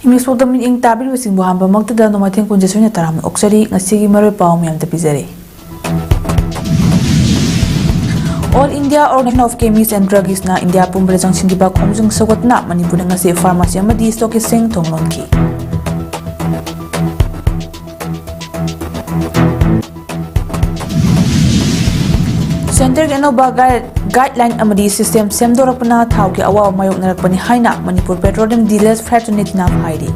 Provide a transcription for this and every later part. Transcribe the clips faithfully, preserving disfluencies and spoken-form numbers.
ꯃꯤꯁꯣꯛꯇ ꯃꯤꯠꯌꯦꯡ ꯇꯥꯕꯤꯔꯤꯕꯁꯤꯡꯕꯨ ꯑꯍꯥꯟꯕꯃꯛꯇꯗ ꯅꯣꯡꯃꯥꯏꯊꯦꯡ ꯀꯨꯟꯖꯁꯣꯏꯅ ꯇꯔꯥꯃ ꯑꯣꯛꯆꯔꯤ꯫ ꯉꯁꯤꯒꯤ ꯃꯔꯨꯑꯣꯏ ꯄꯥꯎ ꯃꯌꯥꯝꯗ ꯄꯤꯖꯔꯤ꯫ All India Organization of Chemists and Druggists ꯅ ꯏꯟꯗꯤꯌꯥ ꯄꯨꯝꯕꯗ ꯆꯪꯁꯤꯟꯈꯤꯕ ꯈꯣꯡꯖꯪ ꯁꯧꯒꯠꯇꯨꯅ ꯃꯅꯤꯄꯨꯔꯗ ꯉꯁꯤ ꯐꯥꯔꯃꯥꯁꯤ ꯑꯃꯗꯤ ꯁ꯭ꯇꯣꯛ ꯑꯦꯛꯁꯆꯦꯟꯖ ꯊꯣꯡ ꯂꯣꯟꯈꯤ꯫ ꯁꯦꯟꯇꯔꯒꯤ ꯑꯅꯧꯕ ꯒꯥꯏꯗ, ꯒꯥꯏꯗꯂꯥꯏꯟ ꯑꯃꯗꯤ ꯁꯤꯁꯇꯦꯝ ꯁꯦꯝꯗꯣꯔꯛꯄꯅ ꯊꯥꯎꯒꯤ ꯑꯋꯥꯕ ꯃꯥꯌꯣꯛꯅꯔꯛꯄꯅꯤ ꯍꯥꯏꯅ ꯃꯅꯤꯄꯨꯔ ꯄꯦꯇ꯭ꯔꯣꯂꯤꯌꯝ ꯗꯤꯂꯔꯁ ꯐ꯭ꯔꯦꯇꯔꯅꯤꯇꯤꯅ ꯍꯥꯏꯔꯤ꯫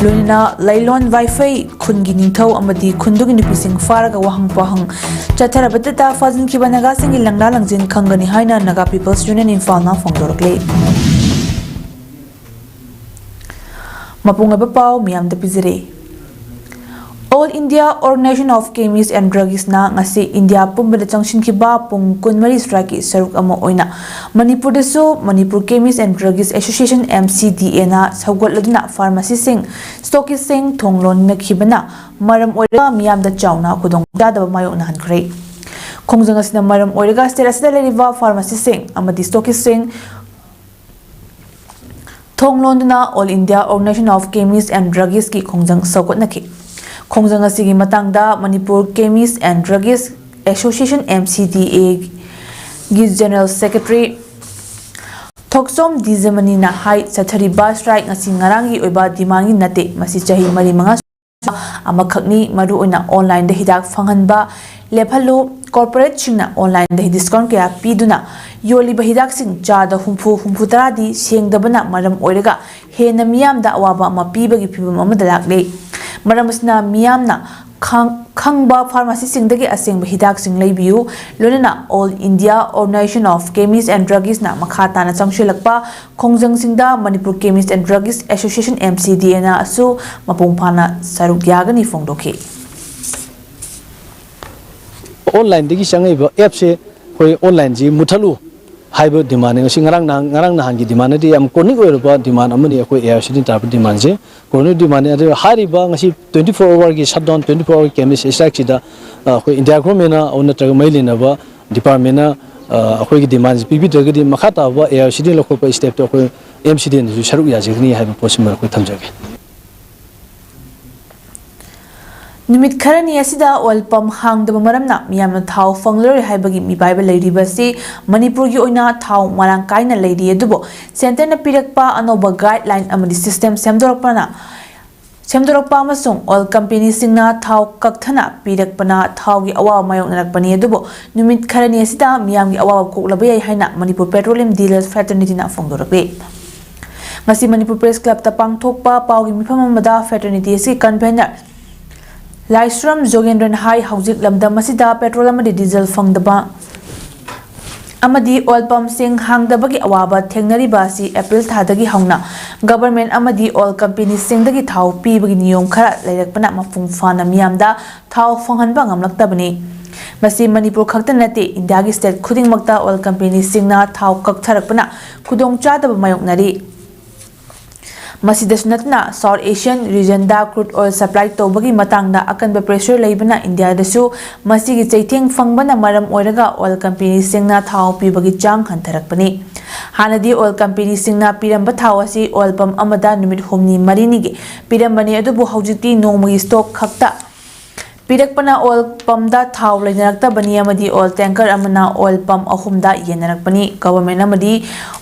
ꯂꯣꯏꯅꯅ ꯂꯩꯂꯣꯟ ꯋꯥꯏꯐꯩ ꯈꯨꯟꯒꯤ ꯅꯤꯡꯊꯧ ꯑꯃꯗꯤ ꯈꯨꯟꯗꯨꯒꯤ ꯅꯨꯄꯤꯁꯤꯡ ꯐꯥꯔꯒ ꯋꯥꯍꯪ ꯄꯥꯎꯍꯪ ꯆꯠꯊꯔꯕꯗꯇ ꯐꯥꯖꯤꯟꯈꯤꯕ ꯅꯥꯒꯥꯁꯤꯡꯒꯤ ꯂꯪꯂꯥ ꯂꯪꯖꯤꯟ ꯈꯪꯒꯅꯤ ꯍꯥꯏꯅ Naga People's Union ꯏꯝꯐꯥꯜꯅ ꯐꯣꯡꯗꯣꯔꯛꯂꯤ꯫ ꯃꯄꯨꯡ ꯑꯣꯏꯕ ꯄꯥꯎ ꯃꯤꯌꯥꯝꯗ ꯄꯤꯖꯔꯦ꯫ All India Organization of Chemists and Druggists ꯅ ꯉꯁꯤ ꯏꯟꯗꯤꯌꯥ ꯄꯨꯝꯕꯗ ꯆꯪꯁꯤꯟꯈꯤꯕ ꯄꯨꯡ ꯀꯨꯟꯃꯔꯤ ꯁ꯭ꯇ꯭ꯔꯥꯏꯛꯀꯤ ꯁꯔꯨꯛ ꯑꯃ ꯑꯣꯏꯅ ꯃꯅꯤꯄꯨꯔꯗꯁꯨ Manipur Chemists and Druggists Association, M C D A ꯅ ꯁꯧꯒꯠꯂꯗꯨꯅ ꯐꯥꯔꯃꯥꯁꯤꯁꯤꯡ, ꯁ꯭ꯇꯣꯛꯀꯤꯁꯁꯤꯡ ꯊꯣꯡ ꯂꯣꯟꯅꯈꯤꯕꯅ ꯃꯔꯝ ꯑꯣꯏꯔꯒ ꯃꯤꯌꯥꯝꯗ ꯆꯥꯎꯅ ꯈꯨꯗꯣꯡꯆꯥꯗꯕ ꯃꯥꯌꯣꯛꯅꯍꯟꯈ꯭ꯔꯦ꯫ ꯈꯣꯡꯖꯪ ꯑꯁꯤꯅ ꯃꯔꯝ ꯑꯣꯏꯔꯒ ꯁ꯭ꯇꯦꯠ ꯑꯁꯤꯗ ꯂꯩꯔꯤꯕ ꯐꯥꯔꯃꯥꯁꯤꯁꯤꯡ ꯑꯃꯗꯤ ꯁ꯭ꯇꯣꯛꯀꯤꯁꯁꯤꯡ ꯊꯣꯡ ꯂꯣꯟꯗꯨꯅ All India Organization of Chemists and Druggists ꯀꯤ ꯈꯣꯡꯖꯪ ꯁꯧꯒꯠꯅꯈꯤ꯫ ꯈꯣꯡꯖꯪ ꯑꯁꯤꯒꯤ ꯃꯇꯥꯡꯗ Manipur Chemists and Druggists Association, M C D A ꯒꯤ General Secretary ꯊꯣꯛꯆꯣꯝ ꯗꯤꯖꯃꯅꯤꯅ ꯍꯥꯏ, ꯆꯠꯊꯔꯤꯕ ꯁ꯭ꯇ꯭ꯔꯥꯏꯛ ꯑꯁꯤ ꯉꯔꯥꯡꯒꯤ ꯑꯣꯏꯕ ꯗꯤꯃꯥꯟꯒꯤ ꯅꯠꯇꯦ, ꯃꯁꯤ ꯆꯍꯤ ꯃꯔꯤ ꯃꯉꯥ ꯑꯃꯈꯛꯅꯤ꯫ ꯃꯔꯨꯑꯣꯏꯅ ꯑꯣꯟꯂꯥꯏꯟꯗ ꯍꯤꯗꯥꯛ ꯐꯪꯍꯟꯕ ꯂꯦꯞꯍꯜꯂꯨ꯫ ꯀꯣꯔꯄꯣꯔꯦꯠꯁꯤꯡꯅ ꯑꯣꯟꯂꯥꯏꯟꯗ ꯗꯤꯁꯀꯥꯎꯟ ꯀꯌꯥ ꯄꯤꯗꯨꯅ ꯌꯣꯜꯂꯤꯕ ꯍꯤꯗꯥꯛꯁꯤꯡ ꯆꯥꯗ ꯍꯨꯝꯐꯨ, ꯍꯨꯝꯐꯨꯇꯔꯥꯗꯤ ꯁꯦꯡꯗꯕꯅ ꯃꯔꯝ ꯑꯣꯏꯔꯒ ꯍꯦꯟꯅ ꯃꯤꯌꯥꯝꯗ ꯑꯋꯥꯕ ꯑꯃ ꯄꯤꯕꯒꯤ ꯐꯤꯚꯝ ꯑꯃꯗ ꯂꯥꯛꯂꯦ꯫ ꯃꯔꯝ ꯑꯁꯤꯅ ꯃꯤꯌꯥꯝꯅ ꯈꯪ-, ꯈꯪꯕ ꯐꯥꯔꯃꯥꯁꯤꯁꯤꯡꯗꯒꯤ ꯑꯁꯦꯡꯕ ꯍꯤꯗꯥꯛꯁꯤꯡ ꯂꯩꯕꯤꯌꯨ꯫ ꯂꯣꯏꯅꯅ All India Organization of Chemists and Druggists ꯅ ꯃꯈꯥ ꯇꯥꯅ ꯆꯪꯁꯤꯜꯂꯛꯄ ꯈꯣꯡꯖꯪꯁꯤꯡꯗ Manipur Chemists and Druggists Association, M C D A ꯅꯁꯨ ꯃꯄꯨꯡ ꯐꯥꯅ ꯁꯔꯨꯛ ꯌꯥꯒꯅꯤ ꯐꯣꯡꯗꯣꯛꯈꯤ꯫ ꯑꯣꯟꯂꯥꯏꯟꯗꯒꯤ ꯆꯪꯉꯛꯏꯕ ꯑꯦꯞꯁꯦ ꯑꯩꯈꯣꯏ ꯑꯣꯟꯂꯥꯏꯟꯁꯤ ꯃꯨꯠꯊꯠꯂꯨ ꯍꯥꯏꯕ ꯗꯤꯃꯥꯟꯅꯤ꯫ ꯉꯁꯤ ꯉꯔꯥꯡ ꯅꯍꯥꯟ, ꯉꯔꯥꯡ ꯅꯍꯥꯟꯒꯤ ꯗꯤꯃꯥꯟ ꯅꯠꯇꯦ, ꯌꯥꯝ ꯀ꯭ꯔꯣꯅꯤꯛ ꯑꯣꯏꯔꯕ ꯗꯤꯃꯥꯟ ꯑꯃꯅꯤ ꯑꯩꯈꯣꯏ ꯑꯦ ꯑꯥꯏ ꯑꯥꯔ ꯁꯤ ꯇꯤꯅ ꯇꯥꯔꯛꯄ ꯗꯤꯃꯥꯟꯁꯦ꯫ ꯀ꯭ꯔꯣꯅꯤꯛ ꯗꯤꯃꯥꯟꯅꯤ꯫ ꯑꯗꯨꯒ ꯍꯥꯏꯔꯤꯕ ꯉꯁꯤ twenty four hour ꯒꯤ shutdown, twenty four hour ꯀꯦꯃꯤꯁ ꯁ꯭ꯇ꯭ꯔꯥꯏꯛꯁꯤꯗ, ꯑ, ꯑꯩꯈꯣꯏ ꯏꯟꯗꯤꯌꯥ ꯒꯣꯔꯃꯦꯟꯅ ꯅꯠꯇ꯭ꯔꯒ ꯃꯔꯤ ꯂꯩꯅꯕ ꯗꯤꯄꯥꯔꯠꯃꯦꯟꯅ ꯑꯩꯈꯣꯏꯒꯤ ꯗꯤꯃꯥꯟꯁꯦ ꯄꯤꯕꯤꯗ꯭ꯔꯒꯗꯤ ꯃꯈꯥ ꯇꯥꯕ ꯑꯦ ꯑꯥꯔ ꯁꯤ ꯗꯤ ꯂꯧꯈꯠꯄ ꯁ꯭ꯇꯦꯞꯇ ꯑꯩꯈꯣꯏ ꯑꯦꯝ ꯁꯤ ꯗꯤ ꯑꯦꯟꯗꯁꯨ ꯁꯔꯨꯛ ꯌꯥꯖꯒꯅꯤ ꯍꯥꯏꯕ ꯄꯣꯠꯁꯤꯃ ꯑꯩꯈꯣꯏ ꯊꯝꯖꯒꯦ꯫ ꯅꯨꯃꯤꯠ ꯈꯔꯅꯤ ꯑꯁꯤꯗ ꯑꯣꯏꯜ ꯄꯝ ꯍꯥꯡꯗꯕ ꯃꯔꯝꯅ ꯃꯤꯌꯥꯝꯅ ꯊꯥꯎ ꯐꯪꯂꯔꯣꯏ ꯍꯥꯏꯕꯒꯤ ꯃꯤꯄꯥꯏꯕ ꯂꯩꯔꯤꯕ ꯑꯁꯤ ꯃꯅꯤꯄꯨꯔꯒꯤ ꯑꯣꯏꯅ ꯊꯥꯎ ꯃꯔꯥꯡ ꯀꯥꯏꯅ ꯂꯩꯔꯤ, ꯑꯗꯨꯕꯨ ꯁꯦꯟꯇꯔꯅ ꯄꯤꯔꯛꯄ ꯑꯅꯧꯕ ꯒꯥꯏꯗꯂꯥꯏꯟ ꯑꯃꯗꯤ ꯁꯤꯁꯇꯦꯝ ꯁꯦꯝꯗꯣꯔꯛꯄꯅ ꯁꯦꯝꯗꯣꯔꯛꯄ ꯑꯃꯁꯨꯡ ꯑꯣꯏꯜ ꯀꯝꯄꯦꯅꯤꯁꯤꯡꯅ ꯊꯥꯎ ꯀꯛꯊꯅ ꯄꯤꯔꯛꯄꯅ ꯊꯥꯎꯒꯤ ꯑꯋꯥꯕ ꯃꯥꯌꯣꯛꯅꯔꯛꯄꯅꯤ꯫ ꯑꯗꯨꯕꯨ ꯅꯨꯃꯤꯠ ꯈꯔꯅꯤ ꯑꯁꯤꯗ ꯃꯤꯌꯥꯝꯒꯤ ꯑꯋꯥꯕ ꯀꯣꯛꯂꯕ ꯌꯥꯏ ꯍꯥꯏꯅ ꯃꯅꯤꯄꯨꯔ ꯄꯦꯇ꯭ꯔꯣꯂꯤꯌꯝ ꯗꯤꯂꯔꯁ ꯐ꯭ꯔꯦꯇꯔꯅꯤꯇꯤꯅ ꯐꯣꯡꯗꯣꯔꯛꯂꯤ꯫ ꯉꯁꯤ ꯃꯅꯤꯄꯨꯔ ꯄ꯭ꯔꯦꯁ ꯀ꯭ꯂꯕꯇ ꯄꯥꯡꯊꯣꯛꯄ ꯄꯥꯎꯒꯤ ꯃꯤꯐꯝ ꯑꯃꯗ ꯐ꯭ꯔꯦꯇꯔꯅꯤꯇꯤ ꯑꯁꯤꯒꯤ ꯀꯟꯚꯦꯅꯔ ꯂꯥꯏꯁ꯭ꯔꯝ ꯖꯣꯒꯦꯟꯗ꯭ꯔꯟ ꯍꯥꯏ, ꯍꯧꯖꯤꯛ ꯂꯝꯗꯝ ꯑꯁꯤꯗ ꯄꯦꯇ꯭ꯔꯣꯜ ꯑꯃꯗꯤ ꯗꯤꯖꯜ ꯐꯪꯗꯕ ꯑꯃꯗꯤ ꯑꯣꯏꯜ ꯄꯝꯁꯤꯡ ꯍꯥꯡꯗꯕꯒꯤ ꯑꯋꯥꯕ ꯊꯦꯡꯅꯔꯤꯕ ꯑꯁꯤ ꯑꯦꯄ꯭ꯔꯤꯜ ꯊꯥꯗꯒꯤ ꯍꯧꯅ ꯒꯚꯔꯟꯃꯦꯟꯠ ꯑꯃꯗꯤ ꯑꯣꯏꯜ ꯀꯝꯄꯦꯅꯤꯁꯤꯡꯗꯒꯤ ꯊꯥꯎ ꯄꯤꯕꯒꯤ ꯅꯤꯌꯣꯝ ꯈꯔ ꯂꯩꯔꯛꯄꯅ ꯃꯄꯨꯡ ꯐꯥꯅ ꯃꯤꯌꯥꯝꯗ ꯊꯥꯎ ꯐꯪꯍꯟꯕ ꯉꯝꯂꯛꯇꯕꯅꯤ꯫ ꯃꯁꯤ ꯃꯅꯤꯄꯨꯔ ꯈꯛꯇ ꯅꯠꯇꯦ, ꯏꯟꯗꯤꯌꯥꯒꯤ ꯁ꯭ꯇꯦꯠ ꯈꯨꯗꯤꯡꯃꯛꯇ ꯑꯣꯏꯜ ꯀꯝꯄꯦꯅꯤꯁꯤꯡꯅ ꯊꯥꯎ ꯀꯛꯊꯔꯛꯄꯅ ꯈꯨꯗꯣꯡꯆꯥꯗꯕ ꯃꯥꯌꯣꯛꯅꯔꯤ꯫ ꯃꯁꯤꯗꯁꯨ ꯅꯠꯇꯅ, ꯁꯥꯎꯠ ꯑꯦꯁꯤꯌꯟ ꯔꯤꯖꯟꯗ ꯀ꯭ꯔꯨꯗ ꯑꯣꯏꯜ ꯁꯄ꯭ꯂꯥꯏ ꯇꯧꯕꯒꯤ ꯃꯇꯥꯡꯗ ꯑꯀꯟꯕ ꯄ꯭ꯔꯦꯁꯔ ꯂꯩꯕꯅ ꯏꯟꯗꯤꯌꯥꯗꯁꯨ ꯃꯁꯤꯒꯤ ꯆꯩꯊꯦꯡ ꯐꯪꯕꯅ ꯃꯔꯝ ꯑꯣꯏꯔꯒ ꯑꯣꯏꯜ ꯀꯝꯄꯦꯅꯤꯁꯤꯡꯅ ꯊꯥꯎ ꯄꯤꯕꯒꯤ ꯆꯥꯡ ꯍꯟꯊꯔꯛꯄꯅꯤ꯫ ꯍꯥꯟꯅꯗꯤ ꯑꯣꯏꯜ ꯀꯝꯄꯦꯅꯤꯁꯤꯡꯅ ꯄꯤꯔꯝꯕ ꯊꯥꯎ ꯑꯁꯤ ꯑꯣꯏꯜ ꯄꯝ ꯑꯃꯗ ꯅꯨꯃꯤꯠ ꯍꯨꯝꯅꯤ ꯃꯔꯤꯅꯤꯒꯤ ꯄꯤꯔꯝꯕꯅꯤ, ꯑꯗꯨꯕꯨ ꯍꯧꯖꯤꯛꯇꯤ ꯅꯣꯡꯃꯒꯤ ꯁ꯭ꯇꯣꯛ ꯈꯛꯇ ꯄꯤꯔꯛꯄꯅ ꯑꯣꯏꯜ ꯄꯝꯗ ꯊꯥꯎ ꯂꯩꯅꯔꯛꯇꯕꯅꯤ ꯑꯃꯗꯤ ꯑꯣꯏꯜ ꯇꯦꯡꯀꯔ ꯑꯃꯅ ꯑꯣꯏꯜ ꯄꯝ ꯑꯍꯨꯝꯗ ꯌꯦꯟꯅꯔꯛꯄꯅꯤ꯫ ꯒꯚꯔꯟꯃꯦꯟꯠ ꯑꯃꯗꯤ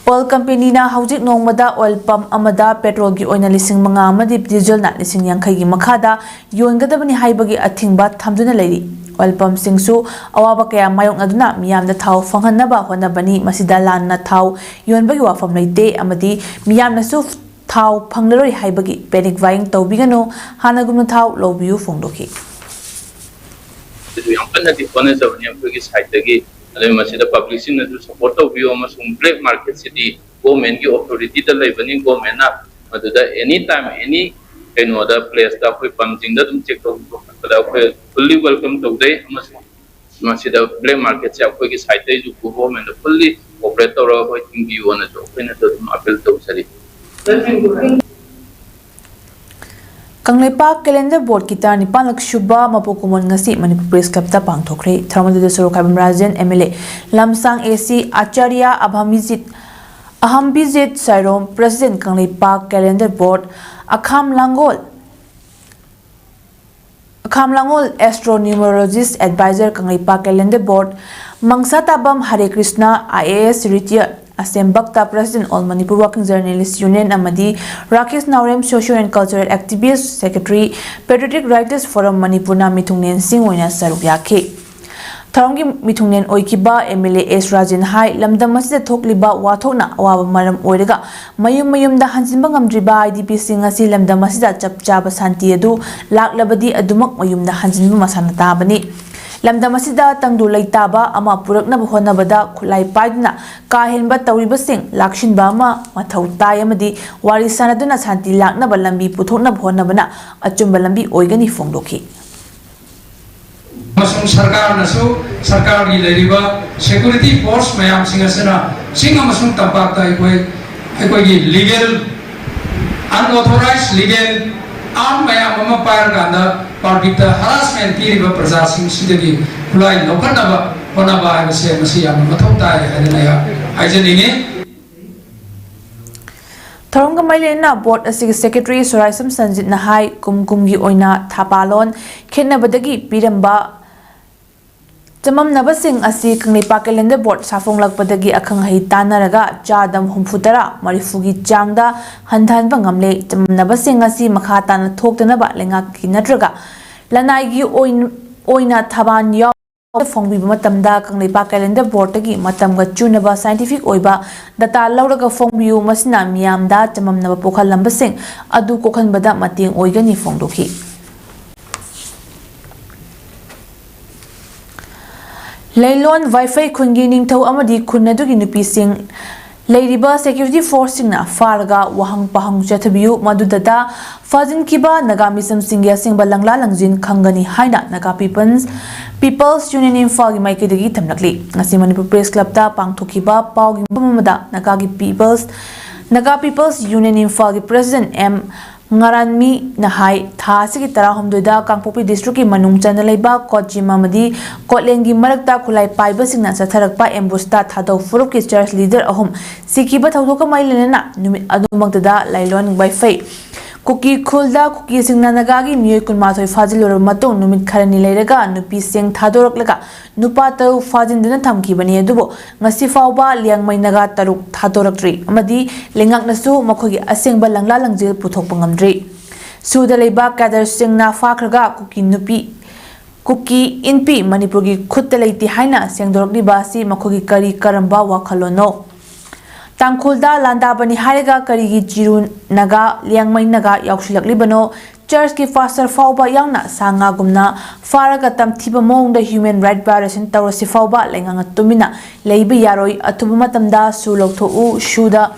ꯑꯣꯏꯜ ꯀꯝꯄꯦꯅꯤꯅ ꯍꯧꯖꯤꯛ ꯅꯣꯡꯃꯗ ꯑꯣꯏꯜ ꯄꯝ ꯑꯃꯗ ꯄꯦꯇ꯭ꯔꯣꯜꯒꯤ ꯑꯣꯏꯅ ꯂꯤꯁꯤꯡ ꯃꯉꯥ ꯑꯃꯗꯤ ꯗꯤꯖꯜꯅ ꯂꯤꯁꯤꯡ ꯌꯥꯡꯈꯩꯒꯤ ꯃꯈꯥꯗ ꯌꯣꯟꯒꯗꯕꯅꯤ ꯍꯥꯏꯕꯒꯤ ꯑꯊꯤꯡꯕ ꯊꯝꯗꯨꯅ ꯂꯩꯔꯤ꯫ ꯑꯣꯏꯜ ꯄꯝꯁꯤꯡꯁꯨ ꯑꯋꯥꯕ ꯀꯌꯥ ꯃꯥꯌꯣꯛꯅꯗꯨꯅ ꯃꯤꯌꯥꯝꯗ ꯊꯥꯎ ꯐꯪꯍꯟꯅꯕ ꯍꯣꯠꯅꯕꯅꯤ꯫ ꯃꯁꯤꯗ ꯂꯥꯟꯅ ꯊꯥꯎ ꯌꯣꯟꯕꯒꯤ ꯋꯥꯐꯝ ꯂꯩꯇꯦ ꯑꯃꯗꯤ ꯃꯤꯌꯥꯝꯅꯁꯨ ꯊꯥꯎ ꯐꯪꯂꯔꯣꯏ ꯍꯥꯏꯕꯒꯤ ꯄꯦꯅꯤꯛ ꯕꯥꯏꯌꯤꯡ ꯇꯧꯕꯤꯒꯅꯨ, ꯍꯥꯟꯅꯒꯨꯝꯅ ꯊꯥꯎ ꯂꯧꯕꯤꯌꯨ ꯐꯣꯡꯗꯣꯛꯈꯤ꯫ ꯑꯗꯨ ꯌꯥꯝ ꯀꯟꯅꯗꯤ ꯍꯣꯠꯅꯖꯕꯅꯤ ꯑꯩꯈꯣꯏꯒꯤ ꯁꯥꯏꯠꯇꯒꯤ꯫ ꯑꯗꯨ ꯃꯁꯤꯗ ꯄꯕ꯭ꯂꯤꯛꯁꯤꯡꯅꯁꯨ ꯁꯄꯣꯔꯠ ꯇꯧꯕꯤꯌꯨ ꯑꯃꯁꯨꯡ ꯕ꯭ꯂꯦꯛ ꯃꯥꯔꯀꯦꯠꯁꯤꯗꯤ ꯒꯣꯔꯃꯦꯟꯒꯤ ꯑꯣꯊꯣꯔꯤꯇꯤꯗ ꯂꯩꯕꯅꯤ꯫ ꯒꯣꯔꯃꯦꯟꯅ ꯃꯗꯨꯗ ꯑꯦꯅꯤ ꯇꯥꯏꯝ ꯑꯦꯅꯤ ꯀꯩꯅꯣꯗ ꯄ꯭ꯂꯦꯁꯇ ꯑꯩꯈꯣꯏ ꯄꯝꯁꯤꯡꯗ ꯑꯗꯨꯝ ꯆꯦꯛ ꯇꯧꯕꯤꯕ ꯈꯣꯠꯄꯗ ꯑꯩꯈꯣꯏ ꯐꯨꯜꯂꯤ ꯋꯦꯜꯀꯝ ꯇꯧꯖꯩ ꯑꯃꯁꯨꯡ ꯃꯁꯤꯗ ꯕ꯭ꯂꯦꯛ ꯃꯥꯔꯀꯦꯠꯁꯦ ꯑꯩꯈꯣꯏꯒꯤ ꯁꯥꯏꯠꯇꯩꯁꯨ ꯒꯣꯔꯃꯦꯟꯗ ꯐꯨꯜꯂꯤ ꯀꯣꯑꯣꯄꯔꯦꯠ ꯇꯧꯔꯒ ꯑꯩꯈꯣꯏ ꯊꯤꯡꯕꯤꯌꯣꯅꯁꯨ ꯑꯩꯈꯣꯏꯅꯁꯨ ꯑꯗꯨꯝ ꯑꯄꯤꯜ ꯇꯧꯖꯔꯤ꯫ ꯀꯪꯂꯩꯄꯥꯛ Calendar Boardꯀꯤ ꯇꯔꯥꯅꯤꯄꯥꯟꯂꯛ ꯁꯨꯕ ꯃꯄꯣꯛ ꯀꯨꯝꯑꯣꯟ ꯉꯁꯤ ꯃꯅꯤꯄꯨꯔ Press Clubꯇ ꯄꯥꯡꯊꯣꯛꯈ꯭ꯔꯦ꯫ ꯊꯧꯔꯝ ꯑꯗꯨꯗ ꯁꯔꯨꯛ ꯌꯥꯕ ꯔꯥꯖꯦꯟ MLA ꯂꯝꯁꯥꯡ AC ꯑꯥꯆꯥꯔꯌ ꯑꯚꯥꯝꯕꯤꯖꯤꯠ, ꯑꯍꯝꯕꯤꯖꯤꯠ ꯁꯥꯏꯔꯣꯝ, President Kangleipak Calendar Board, ꯑꯈꯥꯝ ꯂꯥꯡꯒꯣꯜ, ꯑꯈꯥꯝ ꯂꯥꯡꯒꯣꯜ Astro Numerologist Advisor Kangleipak Calendar Board, ꯃꯪꯁꯥ ꯇꯥꯕꯝ ꯍꯔꯦ Krishna, IAS retired, ꯑꯁꯦꯝ ꯚꯛꯇ, President All Manipur Working Journalist Union ꯑꯃꯗꯤ ꯔꯥꯀꯦꯁ ꯅꯥꯎꯔꯦꯝ, Social and Cultural Activist, Secretary, Patriotic Writers Forum ꯃꯅꯤꯄꯨꯔꯅ ꯃꯤꯊꯨꯡꯂꯦꯟꯁꯤꯡ ꯑꯣꯏꯅ ꯁꯔꯨꯛ ꯌꯥꯈꯤ꯫ ꯊꯧꯔꯝꯒꯤ ꯃꯤꯊꯨꯡꯂꯦꯟ ꯑꯣꯏꯈꯤꯕ MLA S ꯔꯥꯖꯦꯟ ꯍꯥꯏ, ꯂꯝꯗꯝ ꯑꯁꯤꯗ ꯊꯣꯛꯂꯤꯕ ꯋꯥꯊꯣꯛꯅ ꯑꯋꯥꯕ ꯃꯔꯝ ꯑꯣꯏꯔꯒ ꯃꯌꯨꯝ ꯃꯌꯨꯝꯗ ꯍꯟꯖꯤꯟꯕ ꯉꯝꯗ꯭ꯔꯤꯕ IDPꯁꯤꯡ ꯑꯁꯤ ꯂꯝꯗꯝ ꯑꯁꯤꯗ ꯆꯞ ꯆꯥꯕ ꯁꯥꯟꯇꯤ ꯑꯗꯨ ꯂꯥꯛꯂꯕꯗꯤ ꯑꯗꯨꯃꯛ ꯃꯌꯨꯝꯗ ꯍꯟꯖꯤꯟꯕ ꯃꯁꯥꯅ ꯇꯥꯕꯅꯤ꯫ ꯂꯝꯗꯝ ꯑꯁꯤꯗ ꯇꯪꯗꯨ ꯂꯩꯇꯥꯕ ꯑꯃ ꯄꯨꯔꯛꯅꯕ ꯍꯣꯠꯅꯕꯗ ꯈꯨꯠꯂꯥꯏ ꯄꯥꯏꯗꯨꯅ ꯀꯥ ꯍꯦꯟꯕ ꯇꯧꯔꯤꯕꯁꯤꯡ ꯂꯥꯛꯁꯤꯟꯕ ꯑꯃ ꯃꯊꯧ ꯇꯥꯏ ꯑꯃꯗꯤ ꯋꯥꯔꯤ ꯁꯥꯅꯗꯨꯅ ꯁꯥꯟꯇꯤ ꯂꯥꯛꯅꯕ ꯂꯝꯕꯤ ꯄꯨꯊꯣꯛꯅꯕ ꯍꯣꯠꯅꯕꯅ ꯑꯆꯨꯝꯕ ꯂꯝꯕꯤ ꯑꯣꯏꯒꯅꯤ ꯐꯣꯡꯗꯣꯛꯈꯤ꯫ ꯑꯃꯁꯨꯡ ꯁꯔꯀꯥꯔꯅꯁꯨ, ꯁꯔꯀꯥꯔꯒꯤ ꯂꯩꯔꯤꯕ security force ꯃꯌꯥꯝꯁꯤꯡ ꯑꯁꯤꯅ ꯆꯤꯡ ꯑꯃꯁꯨꯡ ꯇꯝꯄꯥꯛꯇ ꯑꯩꯈꯣꯏ, ꯑꯩꯈꯣꯏꯒꯤ legal, unauthorized legal arm ꯃꯌꯥꯝ ꯑꯃ ꯄꯥꯏꯔꯀꯥꯟꯗ publicꯇ harassment ꯄꯤꯔꯤꯕ ꯄ꯭ꯔꯖꯥꯁꯤꯡꯁꯤꯗꯒꯤ ꯈꯨꯠꯂꯥꯏ ꯂꯧꯈꯠꯅꯕ ꯍꯣꯠꯅꯕ ꯍꯥꯏꯕꯁꯦ ꯃꯁꯤ ꯌꯥꯝꯅ ꯃꯊꯧ ꯇꯥꯏ ꯍꯥꯏꯗꯅ ꯑꯩ ꯍꯥꯏꯖꯅꯤꯡꯉꯤ꯫ ꯊꯧꯔꯝꯒ ꯃꯔꯤ ꯂꯩꯅꯅ board ꯑꯁꯤꯒꯤ secretary ꯁꯣꯔꯥꯏꯁꯝ ꯁꯟꯖꯤꯠꯅ ꯍꯥꯏ, ꯀꯨꯝ ꯀꯨꯝꯒꯤ ꯑꯣꯏꯅ ꯊꯥꯄꯥꯂꯣꯟ ꯈꯦꯠꯅꯕꯗꯒꯤ ꯄꯤꯔꯝꯕ ꯆꯃꯝꯅꯕꯁꯤꯡ ꯑꯁꯤ ꯀꯪꯂꯩꯄꯥꯛ Calendar Board ꯁꯥꯐꯣꯡꯂꯛꯄꯗꯒꯤ ꯑꯈꯪ ꯑꯍꯩ ꯇꯥꯟꯅꯔꯒ ꯆꯥꯗ ꯍꯨꯝꯐꯨ ꯇꯔꯥ, ꯃꯔꯤꯐꯨꯒꯤ ꯆꯥꯡꯗ ꯍꯟꯊꯍꯟꯕ ꯉꯝꯂꯦ꯫ ꯆꯃꯝꯅꯕꯁꯤꯡ ꯑꯁꯤ ꯃꯈꯥ ꯇꯥꯅ ꯊꯣꯛꯇꯅꯕ ꯂꯩꯉꯥꯛꯀꯤ ꯅꯠꯇ꯭ꯔꯒ ꯂꯅꯥꯏꯒꯤ ꯑꯣꯏꯅ, ꯑꯣꯏꯅ ꯊꯕꯥꯟ ꯌꯥꯎ ꯐꯣꯡꯕꯤꯕ ꯃꯇꯝꯗ ꯀꯪꯂꯩꯄꯥꯛ Calendar Boardꯇꯒꯤ ꯃꯇꯝꯒ ꯆꯨꯅꯕ scientific ꯑꯣꯏꯕ data ꯂꯧꯔꯒ ꯐꯣꯡꯕꯤꯌꯨ꯫ ꯃꯁꯤꯅ ꯃꯤꯌꯥꯝꯗ ꯆꯃꯝꯅꯕ ꯄꯣꯛꯍꯜꯂꯝꯕꯁꯤꯡ ꯑꯗꯨ ꯀꯣꯛꯍꯟꯕꯗ ꯃꯇꯦꯡ ꯑꯣꯏꯒꯅꯤ ꯐꯣꯡꯗꯣꯛꯈꯤ꯫ ꯂꯩꯂꯣꯟ ꯋꯥꯏꯐꯩ ꯈꯨꯟꯒꯤ ꯅꯤꯡꯊꯧ ꯑꯃꯗꯤ ꯈꯨꯟ ꯑꯗꯨꯒꯤ ꯅꯨꯄꯤꯁꯤꯡ ꯂꯩꯔꯤꯕ security forceꯁꯤꯡꯅ ꯐꯥꯔꯒ ꯋꯥꯍꯪ ꯄꯥꯎꯍꯪ ꯆꯠꯊꯕꯤꯌꯨ, ꯃꯗꯨꯗꯇ ꯐꯥꯖꯤꯟꯈꯤꯕ ꯅꯥꯒꯥ ꯃꯤꯆꯝꯁꯤꯡꯒꯤ ꯑꯁꯦꯡꯕ ꯂꯪꯂꯥ ꯂꯪꯖꯤꯟ ꯈꯪꯒꯅꯤ ꯍꯥꯏꯅ ꯅꯥꯒꯥ People's, People's Union ꯏꯝꯐꯥꯜꯒꯤ ꯃꯥꯏꯀꯩꯗꯒꯤ ꯊꯝꯂꯛꯂꯤ꯫ ꯉꯁꯤ ꯃꯅꯤꯄꯨꯔ Press Clubꯇ ꯄꯥꯡꯊꯣꯛꯈꯤꯕ ꯄꯥꯎꯒꯤ ꯃꯐꯝ ꯑꯃꯗ ꯅꯥꯒꯥꯒꯤ People's, Naga People's Union ꯏꯝꯐꯥꯜꯒꯤ President M ꯉꯔꯥꯟꯃꯤꯅ ꯍꯥꯏ, ꯊꯥ ꯑꯁꯤꯒꯤ ꯇꯔꯥꯍꯨꯝꯗꯣꯏꯗ ꯀꯥꯡꯄꯣꯛꯄꯤ ꯗꯤꯁꯇ꯭ꯔꯤꯛꯀꯤ ꯃꯅꯨꯡ ꯆꯟꯅ ꯂꯩꯕ ꯀꯣꯠꯖꯤꯝ ꯑꯃꯗꯤ ꯀꯣꯠꯂꯦꯟꯒꯤ ꯃꯔꯛꯇ ꯈꯨꯠꯂꯥꯏ ꯄꯥꯏꯕꯁꯤꯡꯅ ꯆꯠꯊꯔꯛꯄ ꯑꯦꯝꯕꯨꯁꯇ ꯊꯥꯗꯧ ꯐꯨꯔꯨꯞꯀꯤ ꯆꯔꯆ ꯂꯤꯗꯔ ꯑꯍꯨꯝ ꯁꯤꯈꯤꯕ ꯊꯧꯗꯣꯛꯀ ꯃꯔꯤ ꯂꯩꯅꯅ ꯅꯨꯃꯤꯠ ꯑꯗꯨꯃꯛꯇꯗ ꯂꯥꯏꯂꯣꯟ ꯋꯥꯏꯐꯩ꯫ ꯀꯨꯀꯤ ꯈꯨꯜꯗ ꯀꯨꯀꯤꯁꯤꯡꯅ ꯅꯥꯒꯥꯒꯤ ꯃꯤꯑꯣꯏ ꯀꯨꯟꯃꯥꯊꯣꯏ ꯐꯥꯖꯤꯜꯂꯨꯔꯕ ꯃꯇꯨꯡ ꯅꯨꯃꯤꯠ ꯈꯔꯅꯤ ꯂꯩꯔꯒ ꯅꯨꯄꯤꯁꯤꯡ ꯊꯥꯗꯣꯔꯛꯂꯒ ꯅꯨꯄꯥ ꯇꯔꯨꯛ ꯐꯥꯖꯤꯟꯗꯨꯅ ꯊꯝꯈꯤꯕꯅꯤ꯫ ꯑꯗꯨꯕꯨ ꯉꯁꯤ ꯐꯥꯎꯕ ꯂꯤꯌꯥꯡꯃꯩ ꯅꯥꯒꯥ ꯇꯔꯨꯛ ꯊꯥꯗꯣꯔꯛꯇ꯭ꯔꯤ ꯑꯃꯗꯤ ꯂꯩꯉꯥꯛꯅꯁꯨ ꯃꯈꯣꯏꯒꯤ ꯑꯁꯦꯡꯕ ꯂꯪꯂꯥ ꯂꯪꯖꯦꯜ ꯄꯨꯊꯣꯛꯄ ꯉꯝꯗ꯭ꯔꯤ꯫ ꯁꯨꯗ ꯂꯩꯕ ꯀꯦꯗꯔꯁꯤꯡꯅ ꯐꯥꯈ꯭ꯔꯒ ꯀꯨꯀꯤ ꯅꯨꯄꯤ, ꯀꯨꯀꯤ ꯏꯟꯄꯤ ꯃꯅꯤꯄꯨꯔꯒꯤ ꯈꯨꯠꯇ ꯂꯩꯇꯦ ꯍꯥꯏꯅ ꯁꯦꯡꯗꯣꯔꯛꯂꯤꯕ ꯑꯁꯤ ꯃꯈꯣꯏꯒꯤ ꯀꯔꯤ ꯀꯔꯝꯕ ꯋꯥꯈꯜꯂꯣꯟꯅꯣ? ꯇꯥꯡꯈꯨꯜꯗ ꯂꯥꯟꯗꯥꯕꯅꯤ ꯍꯥꯏꯔꯒ ꯀꯔꯤꯒꯤ ꯆꯤꯔꯨ ꯅꯥꯒꯥ, ꯂꯤꯌꯥꯡꯃꯩ ꯅꯥꯒꯥ ꯌꯥꯎꯁꯤꯜꯂꯛꯂꯤꯕꯅꯣ? ꯆꯔꯆꯀꯤ ꯄꯥꯁꯇꯔ ꯐꯥꯎꯕ ꯌꯥꯎꯅ ꯁꯥ ꯉꯥꯒꯨꯝꯅ ꯐꯥꯔꯒ ꯇꯝꯊꯤꯕ ꯃꯑꯣꯡꯗ human right violation ꯇꯧꯔꯁꯤ ꯐꯥꯎꯕ ꯂꯩꯉꯥꯛꯅ ꯇꯨꯃꯤꯟꯅ ꯂꯩꯕ ꯌꯥꯔꯣꯏ꯫ ꯑꯊꯨꯕ ꯃꯇꯝꯗ ꯁꯨ ꯂꯧꯊꯣꯛꯎ꯫ ꯁꯨꯗ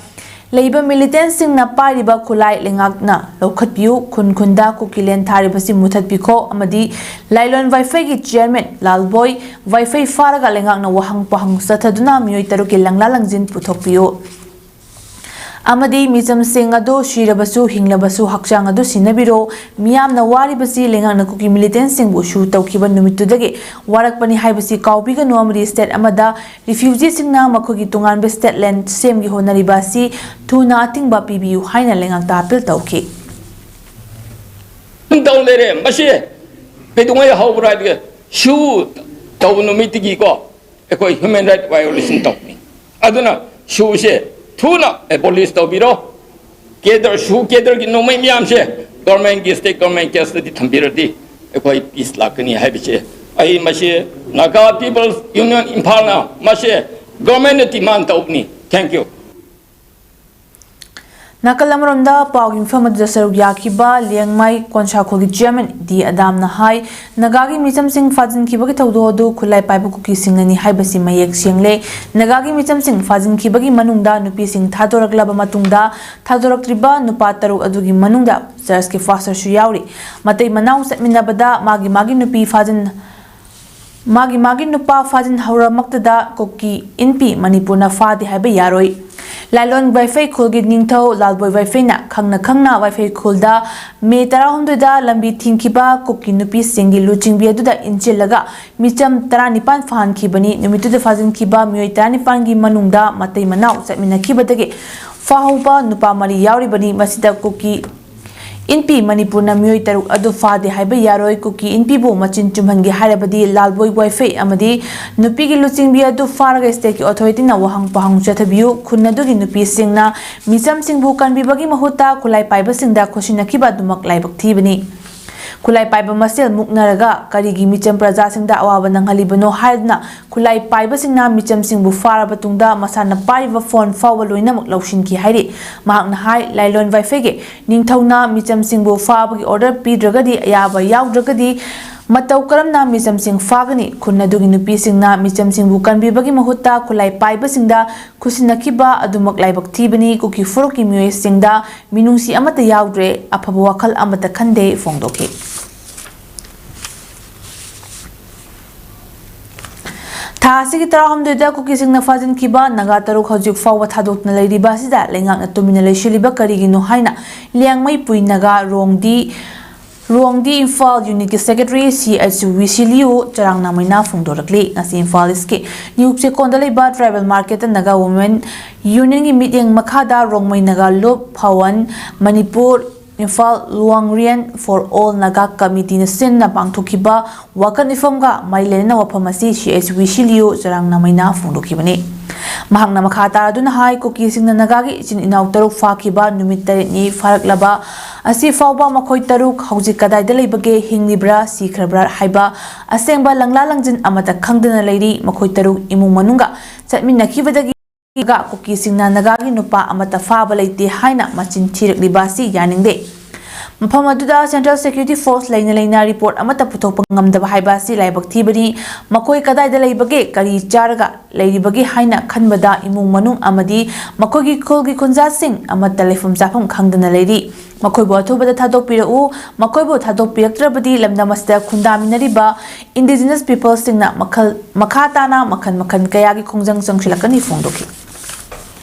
ꯂꯩꯕ ꯃꯤꯂꯤꯇꯦꯟꯁꯤꯡꯅ ꯄꯥꯏꯔꯤꯕ ꯈꯨꯠꯂꯥꯏ ꯂꯩꯉꯥꯛꯅ ꯂꯧꯈꯠꯄꯤꯌꯨ꯫ ꯈꯨꯟ ꯈꯨꯟꯗ ꯀꯨꯀꯤꯂꯦꯟ ꯊꯥꯔꯤꯕꯁꯤ ꯃꯨꯊꯠꯄꯤꯈꯣ ꯑꯃꯗꯤ ꯂꯥꯏꯂꯣꯟ ꯋꯥꯏꯐꯩꯒꯤ ꯆꯤꯌꯔꯃꯦꯟ ꯂꯥꯜꯕꯣꯏ ꯋꯥꯏꯐꯩ ꯐꯥꯔꯒ ꯂꯩꯉꯥꯛꯅ ꯋꯥꯍꯪ ꯄꯥꯎꯍꯪ ꯆꯠꯊꯗꯨꯅ ꯃꯤꯑꯣꯏ ꯇꯔꯨꯛꯀꯤ ꯂꯪꯂꯥ ꯂꯪꯖꯤꯟ ꯄꯨꯊꯣꯛꯄꯤꯌꯨ꯫ ꯑꯃꯗꯤ ꯃꯤꯆꯝꯁꯤꯡ ꯑꯗꯨ ꯁꯤꯔꯕꯁꯨ ꯍꯤꯡꯂꯕꯁꯨ ꯍꯛꯆꯥꯡ ꯑꯗꯨ ꯁꯤꯟꯅꯕꯤꯔꯣ꯫ ꯃꯤꯌꯥꯝꯅ ꯋꯥꯔꯤꯕꯁꯤ ꯂꯩꯉꯥꯛꯅ ꯀꯨꯀꯤ ꯃꯤꯂꯤꯇꯦꯟꯁꯤꯡꯕꯨ ꯁꯨ ꯇꯧꯈꯤꯕ ꯅꯨꯃꯤꯠꯇꯨꯗꯒꯤ ꯋꯥꯔꯛꯄꯅꯤ ꯍꯥꯏꯕꯁꯤ ꯀꯥꯎꯕꯤꯒꯅꯨ ꯑꯃꯗꯤ ꯁ꯭ꯇꯦꯠ ꯑꯃꯗ ꯔꯤꯐ꯭ꯌꯨꯖꯤꯁꯤꯡꯅ ꯃꯈꯣꯏꯒꯤ ꯇꯣꯉꯥꯟꯕ ꯁ꯭ꯇꯦꯠ ꯂꯦꯟ ꯁꯦꯝꯒꯦ ꯍꯣꯠꯅꯔꯤꯕ ꯑꯁꯤ ꯊꯨꯅ ꯑꯊꯤꯡꯕ ꯄꯤꯕꯤꯌꯨ ꯍꯥꯏꯅ ꯂꯩꯉꯥꯛꯇ ꯑꯥꯄꯤꯜ ꯇꯧꯈꯤ꯫ ꯑꯗꯨꯝ ꯇꯧ ꯂꯩꯔꯦ꯫ ꯃꯁꯤ ꯀꯩꯗꯧꯉꯩ ꯍꯧꯕ꯭ꯔꯥ ꯍꯥꯏꯔꯒ ꯁꯨ ꯇꯧꯕ ꯅꯨꯃꯤꯠꯇꯒꯤꯀꯣ ꯑꯩꯈꯣꯏ human right violation ꯇꯧꯕꯅꯤ꯫ ꯑꯗꯨꯅ ꯁꯨꯁꯦ ꯊꯨꯅ abolish ꯇꯧꯕꯤꯔꯣ꯫ ꯀꯦꯗꯔ, ꯁꯨ ꯀꯦꯗꯔꯒꯤ ꯅꯣꯡꯃꯩ ꯃꯌꯥꯝꯁꯦ governmentꯀꯤ, state government caseꯇꯗꯤ ꯊꯝꯕꯤꯔꯗꯤ ꯑꯩꯈꯣꯏ peace ꯂꯥꯛꯀꯅꯤ ꯍꯥꯏꯕꯁꯦ ꯑꯩ ꯃꯁꯤ Naga People's Union ꯏꯝꯐꯥꯜꯅ ꯃꯁꯦ governmentꯅ demand ꯇꯧꯕꯅꯤ꯫ Thank you꯫ ꯅꯥꯀꯜ ꯑꯃꯔꯣꯝꯗ ꯄꯥꯎꯒꯤ ꯃꯤꯐꯝ ꯑꯗꯨꯗ ꯁꯔꯨꯛ ꯌꯥꯈꯤꯕ ꯂꯤꯌꯥꯡꯃꯩ ꯀꯣꯟꯁꯥꯈꯣꯜꯒꯤ ꯆꯤꯌꯔꯃꯦꯟ ꯗꯤ ꯑꯗꯥꯝꯅ ꯍꯥꯏ, ꯅꯥꯒꯥꯒꯤ ꯃꯤꯆꯝꯁꯤꯡ ꯐꯥꯖꯤꯟꯈꯤꯕꯒꯤ ꯊꯧꯗꯣꯛ ꯑꯗꯨ ꯈꯨꯠꯂꯥꯏ ꯄꯥꯏꯕ ꯀꯨꯀꯤꯁꯤꯡꯅꯅꯤ ꯍꯥꯏꯕꯁꯤ ꯃꯌꯦꯛ ꯁꯦꯡꯂꯦ꯫ ꯅꯥꯒꯥꯒꯤ ꯃꯤꯆꯝꯁꯤꯡ ꯐꯥꯖꯤꯟꯈꯤꯕꯒꯤ ꯃꯅꯨꯡꯗ ꯅꯨꯄꯤꯁꯤꯡ ꯊꯥꯗꯣꯔꯛꯂꯕ ꯃꯇꯨꯡꯗ ꯊꯥꯗꯣꯔꯛꯇ꯭ꯔꯤꯕ ꯅꯨꯄꯥ ꯇꯔꯨꯛ ꯑꯗꯨꯒꯤ ꯃꯅꯨꯡꯗ ꯆꯔꯆꯀꯤ ꯄꯥꯁꯇꯔꯁꯨ ꯌꯥꯎꯔꯤ꯫ ꯃꯇꯩ ꯃꯅꯥꯎ ꯆꯠꯃꯤꯟꯅꯕꯗ ꯃꯥꯒꯤ ꯃꯥꯒꯤ ꯅꯨꯄꯤ ꯐꯥꯖꯤꯟ ꯃꯥꯒꯤ ꯃꯥꯒꯤ ꯅꯨꯄꯥ ꯐꯥꯖꯤꯟꯍꯧꯔꯃꯛꯇꯗ ꯀꯨꯀꯤ ꯏꯟꯄꯤ ꯃꯅꯤꯄꯨꯔꯅ ꯐꯥꯗꯦ ꯍꯥꯏꯕ ꯌꯥꯔꯣꯏ꯫ ꯂꯥꯏꯂꯣꯟ ꯋꯥꯏꯐꯩ ꯈꯨꯜꯒꯤ ꯅꯤꯡꯊꯧ ꯂꯥꯜꯕꯣꯏ ꯋꯥꯏꯐꯩꯅ ꯈꯪꯅ ꯈꯪꯅ ꯋꯥꯏꯐꯩ ꯈꯨꯜꯗ ꯃꯦ ꯇꯔꯥꯍꯨꯝꯗꯣꯏꯗ ꯂꯝꯕꯤ ꯊꯤꯡꯈꯤꯕ ꯀꯨꯀꯤ ꯅꯨꯄꯤꯁꯤꯡꯒꯤ ꯂꯨꯆꯤꯡꯕꯤ ꯑꯗꯨꯗ ꯏꯟꯁꯤꯜꯂꯒ ꯃꯤꯆꯝ ꯇꯔꯥꯅꯤꯄꯥꯟ ꯐꯥꯍꯟꯈꯤꯕꯅꯤ꯫ ꯅꯨꯃꯤꯠꯇꯨꯗ ꯐꯥꯖꯤꯟꯈꯤꯕ ꯃꯤꯑꯣꯏ ꯇꯔꯥꯅꯤꯄꯥꯟꯒꯤ ꯃꯅꯨꯡꯗ ꯃꯇꯩ ꯃꯅꯥꯎ ꯆꯠꯃꯤꯟꯅꯈꯤꯕꯗꯒꯤ ꯐꯥꯍꯧꯕ ꯅꯨꯄꯥ ꯃꯔꯤ ꯌꯥꯎꯔꯤꯕꯅꯤ꯫ ꯃꯁꯤꯗ ꯀꯨꯀꯤ ꯏꯟꯄꯤ ꯃꯅꯤꯄꯨꯔꯅ ꯃꯤꯑꯣꯏ ꯇꯔꯨꯛ ꯑꯗꯨ ꯐꯥꯗꯦ ꯍꯥꯏꯕ ꯌꯥꯔꯣꯏ꯫ ꯀꯨꯀꯤ ꯏꯟꯄꯤꯕꯨ ꯃꯆꯤꯟ ꯆꯨꯝꯍꯟꯒꯦ ꯍꯥꯏꯔꯕꯗꯤ ꯂꯥꯜꯕꯣꯏ ꯋꯥꯏꯐꯩ ꯑꯃꯗꯤ ꯅꯨꯄꯤꯒꯤ ꯂꯨꯆꯤꯡꯕꯤ ꯑꯗꯨ ꯐꯥꯔꯒ ꯁ꯭ꯇꯦꯠꯀꯤ ꯑꯣꯊꯣꯔꯤꯇꯤꯅ ꯋꯥꯍꯪ ꯄꯥꯎꯍꯪ ꯆꯠꯊꯕꯤꯌꯨ꯫ ꯈꯨꯟ ꯑꯗꯨꯒꯤ ꯅꯨꯄꯤꯁꯤꯡꯅ ꯃꯤꯆꯝꯁꯤꯡꯕꯨ ꯀꯟꯕꯤꯕꯒꯤ ꯃꯍꯨꯠꯇ ꯈꯨꯠꯂꯥꯏ ꯄꯥꯏꯕꯁꯤꯡꯗ ꯈꯨꯠꯁꯤꯟꯅꯈꯤꯕ ꯑꯗꯨꯃꯛ ꯂꯥꯏꯕꯛ ꯊꯤꯕꯅꯤ꯫ ꯈꯨꯠꯂꯥꯏ ꯄꯥꯏꯕ ꯃꯁꯦꯜ ꯃꯨꯛꯅꯔꯒ ꯀꯔꯤꯒꯤ ꯃꯤꯆꯝ ꯄ꯭ꯔꯖꯥꯁꯤꯡꯗ ꯑꯋꯥꯕ ꯅꯪꯍꯜꯂꯤꯕꯅꯣ ꯍꯥꯏꯗꯨꯅ ꯈꯨꯠꯂꯥꯏ ꯄꯥꯏꯕꯁꯤꯡꯅ ꯃꯤꯆꯝꯁꯤꯡꯕꯨ ꯐꯥꯔꯕ ꯇꯨꯡꯗ ꯃꯁꯥꯅ ꯄꯥꯏꯔꯤꯕ ꯐꯣꯟ ꯐꯥꯎꯕ ꯂꯣꯏꯅꯃꯛ ꯂꯧꯁꯤꯟꯈꯤ ꯍꯥꯏꯔꯤ꯫ ꯃꯍꯥꯛꯅ ꯍꯥꯏ, ꯂꯥꯏꯂꯣꯟ ꯋꯥꯏꯐꯩꯒꯤ ꯅꯤꯡꯊꯧꯅ ꯃꯤꯆꯝꯁꯤꯡꯕꯨ ꯐꯥꯕꯒꯤ ꯑꯣꯔꯗꯔ ꯄꯤꯗ꯭ꯔꯒꯗꯤ, ꯑꯌꯥꯕ ꯌꯥꯎꯗ꯭ꯔꯒꯗꯤ ꯃꯇꯧ ꯀꯔꯝꯅ ꯃꯤꯆꯝꯁꯤꯡ ꯐꯥꯒꯅꯤ? ꯈꯨꯟ ꯑꯗꯨꯒꯤ ꯅꯨꯄꯤꯁꯤꯡꯅ ꯃꯤꯆꯝꯁꯤꯡꯕꯨ ꯀꯟꯕꯤꯕꯒꯤ ꯃꯍꯨꯠꯇ ꯈꯨꯠꯂꯥꯏ ꯄꯥꯏꯕꯁꯤꯡꯗ ꯈꯨꯠꯁꯤꯟꯅꯈꯤꯕ ꯑꯗꯨꯃꯛ ꯂꯥꯏꯕꯛ ꯊꯤꯕꯅꯤ꯫ ꯀꯨꯀꯤ ꯐꯨꯔꯨꯞꯀꯤ ꯃꯤꯑꯣꯏꯁꯤꯡꯗ ꯃꯤꯅꯨꯡꯁꯤ ꯑꯃꯠꯇ ꯌꯥꯎꯗ꯭ꯔꯦ, ꯑꯐꯕ ꯋꯥꯈꯜ ꯑꯃꯠꯇ ꯈꯟꯗꯦ ꯐꯣꯡꯗꯣꯛꯈꯤ꯫ ꯊꯥ ꯑꯁꯤꯒꯤ ꯇꯔꯥꯍꯨꯝꯗꯣꯏꯗ ꯀꯨꯀꯤꯁꯤꯡꯅ ꯐꯥꯖꯤꯟꯈꯤꯕ ꯅꯥꯒꯥ ꯇꯔꯨꯛ ꯍꯧꯖꯤꯛ ꯐꯥꯎꯕ ꯊꯥꯗꯣꯛꯇꯨꯅ ꯂꯩꯔꯤꯕ ꯑꯁꯤꯗ ꯂꯩꯉꯥꯛꯅ ꯇꯨꯃꯤꯟꯅ ꯂꯩꯁꯤꯜꯂꯤꯕ ꯀꯔꯤꯒꯤꯅꯣ ꯍꯥꯏꯅ ꯂꯤꯌꯥꯡꯃꯩ ꯄꯨꯏ ꯅꯥꯒꯥ ꯔꯣꯡꯗꯤ ꯔꯣꯡꯗꯤ ꯏꯝꯐꯥꯜ ꯌꯨꯅꯤꯠꯀꯤ ꯁꯦꯀ꯭ꯔꯦꯇꯔꯤ ꯁꯤ ꯑꯩꯆ ꯋꯤꯁꯤꯂꯤꯌꯨ ꯆꯔꯥꯡꯅꯥꯃꯩꯅ ꯐꯣꯡꯗꯣꯔꯛꯂꯤ꯫ ꯉꯁꯤ ꯏꯝꯐꯥꯜ ꯏꯁꯀꯤ ꯅ꯭ꯌꯨ ꯆꯦꯛꯀꯣꯟꯗ ꯂꯩꯕ ꯇ꯭ꯔꯥꯏꯕꯦꯜ ꯃꯥꯔꯀꯦꯠꯇ ꯅꯥꯒꯥ ꯋꯨꯃꯦꯟ ꯌꯨꯅꯤꯌꯟꯒꯤ ꯃꯤꯠꯌꯦꯡ ꯃꯈꯥꯗ ꯔꯣꯡꯃꯩ ꯅꯥꯒꯥ ꯂꯨꯞ ꯐꯥꯋꯟ ꯃꯅꯤꯄꯨꯔ ꯏꯝꯐꯥꯜ ꯂꯨꯋꯥꯡꯔꯤꯌꯟ ꯐꯣꯔ ꯑꯣꯜ ꯅꯥꯒꯥ ꯀꯃꯤꯇꯤꯅ ꯁꯤꯟꯅ ꯄꯥꯡꯊꯣꯛꯈꯤꯕ ꯋꯥꯀꯠ ꯃꯤꯐꯝꯒ ꯃꯔꯤ ꯂꯩꯅꯅ ꯋꯥꯐꯝ ꯑꯁꯤ ꯁꯤ ꯑꯩꯆ ꯋꯤꯁꯤꯂꯤꯌꯨ ꯆꯔꯥꯡꯅꯥꯃꯩꯅ ꯐꯣꯡꯗꯣꯛꯈꯤꯕꯅꯤ꯫ ꯃꯍꯥꯛꯅ ꯃꯈꯥ ꯇꯥꯔꯗꯨꯅ ꯍꯥꯏ, ꯀꯨꯀꯤꯁꯤꯡꯅ ꯅꯥꯒꯥꯒꯤ ꯏꯆꯤꯟ ꯏꯅꯥꯎ ꯇꯔꯨꯛ ꯐꯥꯈꯤꯕ ꯅꯨꯃꯤꯠ ꯇꯔꯦꯠꯅꯤ ꯐꯥꯔꯛꯂꯕ ꯑꯁꯤ ꯐꯥꯎꯕ ꯃꯈꯣꯏ ꯇꯔꯨꯛ ꯍꯧꯖꯤꯛ ꯀꯗꯥꯏꯗ ꯂꯩꯕꯒꯦ, ꯍꯤꯡꯂꯤꯕ꯭ꯔꯥ, ꯁꯤꯈ꯭ꯔꯕ꯭ꯔꯥ ꯍꯥꯏꯕ ꯑꯁꯦꯡꯕ ꯂꯪꯂꯥ ꯂꯪꯖꯤꯟ ꯑꯃꯠꯇ ꯈꯪꯗꯅ ꯂꯩꯔꯤ꯫ ꯃꯈꯣꯏ ꯇꯔꯨꯛ ꯏꯃꯨꯡ ꯃꯅꯨꯡꯒ ꯆꯠꯃꯤꯟꯅꯈꯤꯕꯗꯒꯤ ꯀꯨꯀꯤꯁꯤꯡꯅ ꯅꯥꯒꯥꯒꯤ ꯅꯨꯄꯥ ꯑꯃꯠꯇ ꯐꯥꯕ ꯂꯩꯇꯦ ꯍꯥꯏꯅ ꯃꯆꯤꯟ ꯊꯤꯔꯛꯂꯤꯕ ꯑꯁꯤ ꯌꯥꯅꯤꯡꯗꯦ꯫ ꯃꯐꯝ ꯑꯗꯨꯗ ꯁꯦꯟꯇ꯭ꯔꯦꯜ ꯁꯦꯀ꯭ꯌꯨꯔꯤꯇꯤ ꯐꯣꯔꯁ ꯂꯩꯅ ꯂꯩꯅ ꯔꯤꯄꯣꯔꯠ ꯑꯃꯠꯇ ꯄꯨꯊꯣꯛꯄ ꯉꯝꯗꯕ ꯍꯥꯏꯕ ꯑꯁꯤ ꯂꯥꯏꯕꯛ ꯊꯤꯕꯅꯤ꯫ ꯃꯈꯣꯏ ꯀꯗꯥꯏꯗ ꯂꯩꯕꯒꯦ, ꯀꯔꯤ ꯆꯥꯔꯒ ꯂꯩꯔꯤꯕꯒꯦ ꯍꯥꯏꯅ ꯈꯟꯕꯗ ꯏꯃꯨꯡ ꯃꯅꯨꯡ ꯑꯃꯗꯤ ꯃꯈꯣꯏꯒꯤ ꯈꯨꯜꯒꯤ ꯈꯨꯟꯖꯥꯁꯤꯡ ꯑꯃꯠꯇ ꯂꯩꯐꯝ ꯆꯥꯐꯝ ꯈꯪꯗꯅ ꯂꯩꯔꯤ꯫ ꯃꯈꯣꯏꯕꯨ ꯑꯊꯨꯕꯗ ꯊꯥꯗꯣꯛꯄꯤꯔꯛꯎ꯫ ꯃꯈꯣꯏꯕꯨ ꯊꯥꯗꯣꯛꯄꯤꯔꯛꯇ꯭ꯔꯕꯗꯤ ꯂꯝꯗꯝ ꯑꯁꯤꯗ ꯈꯨꯟꯗꯥꯃꯤꯟꯅꯔꯤꯕ ꯏꯟꯗꯤꯖꯤꯅꯁ ꯄꯤꯄꯜꯁꯤꯡꯅ ꯃꯈꯜ, ꯃꯈꯥ ꯇꯥꯅ ꯃꯈꯜ ꯃꯈꯜ ꯀꯌꯥꯒꯤ ꯈꯣꯡꯖꯪ ꯆꯪꯁꯤꯜꯂꯛꯀꯅꯤ ꯐꯣꯡꯗꯣꯛꯈꯤ꯫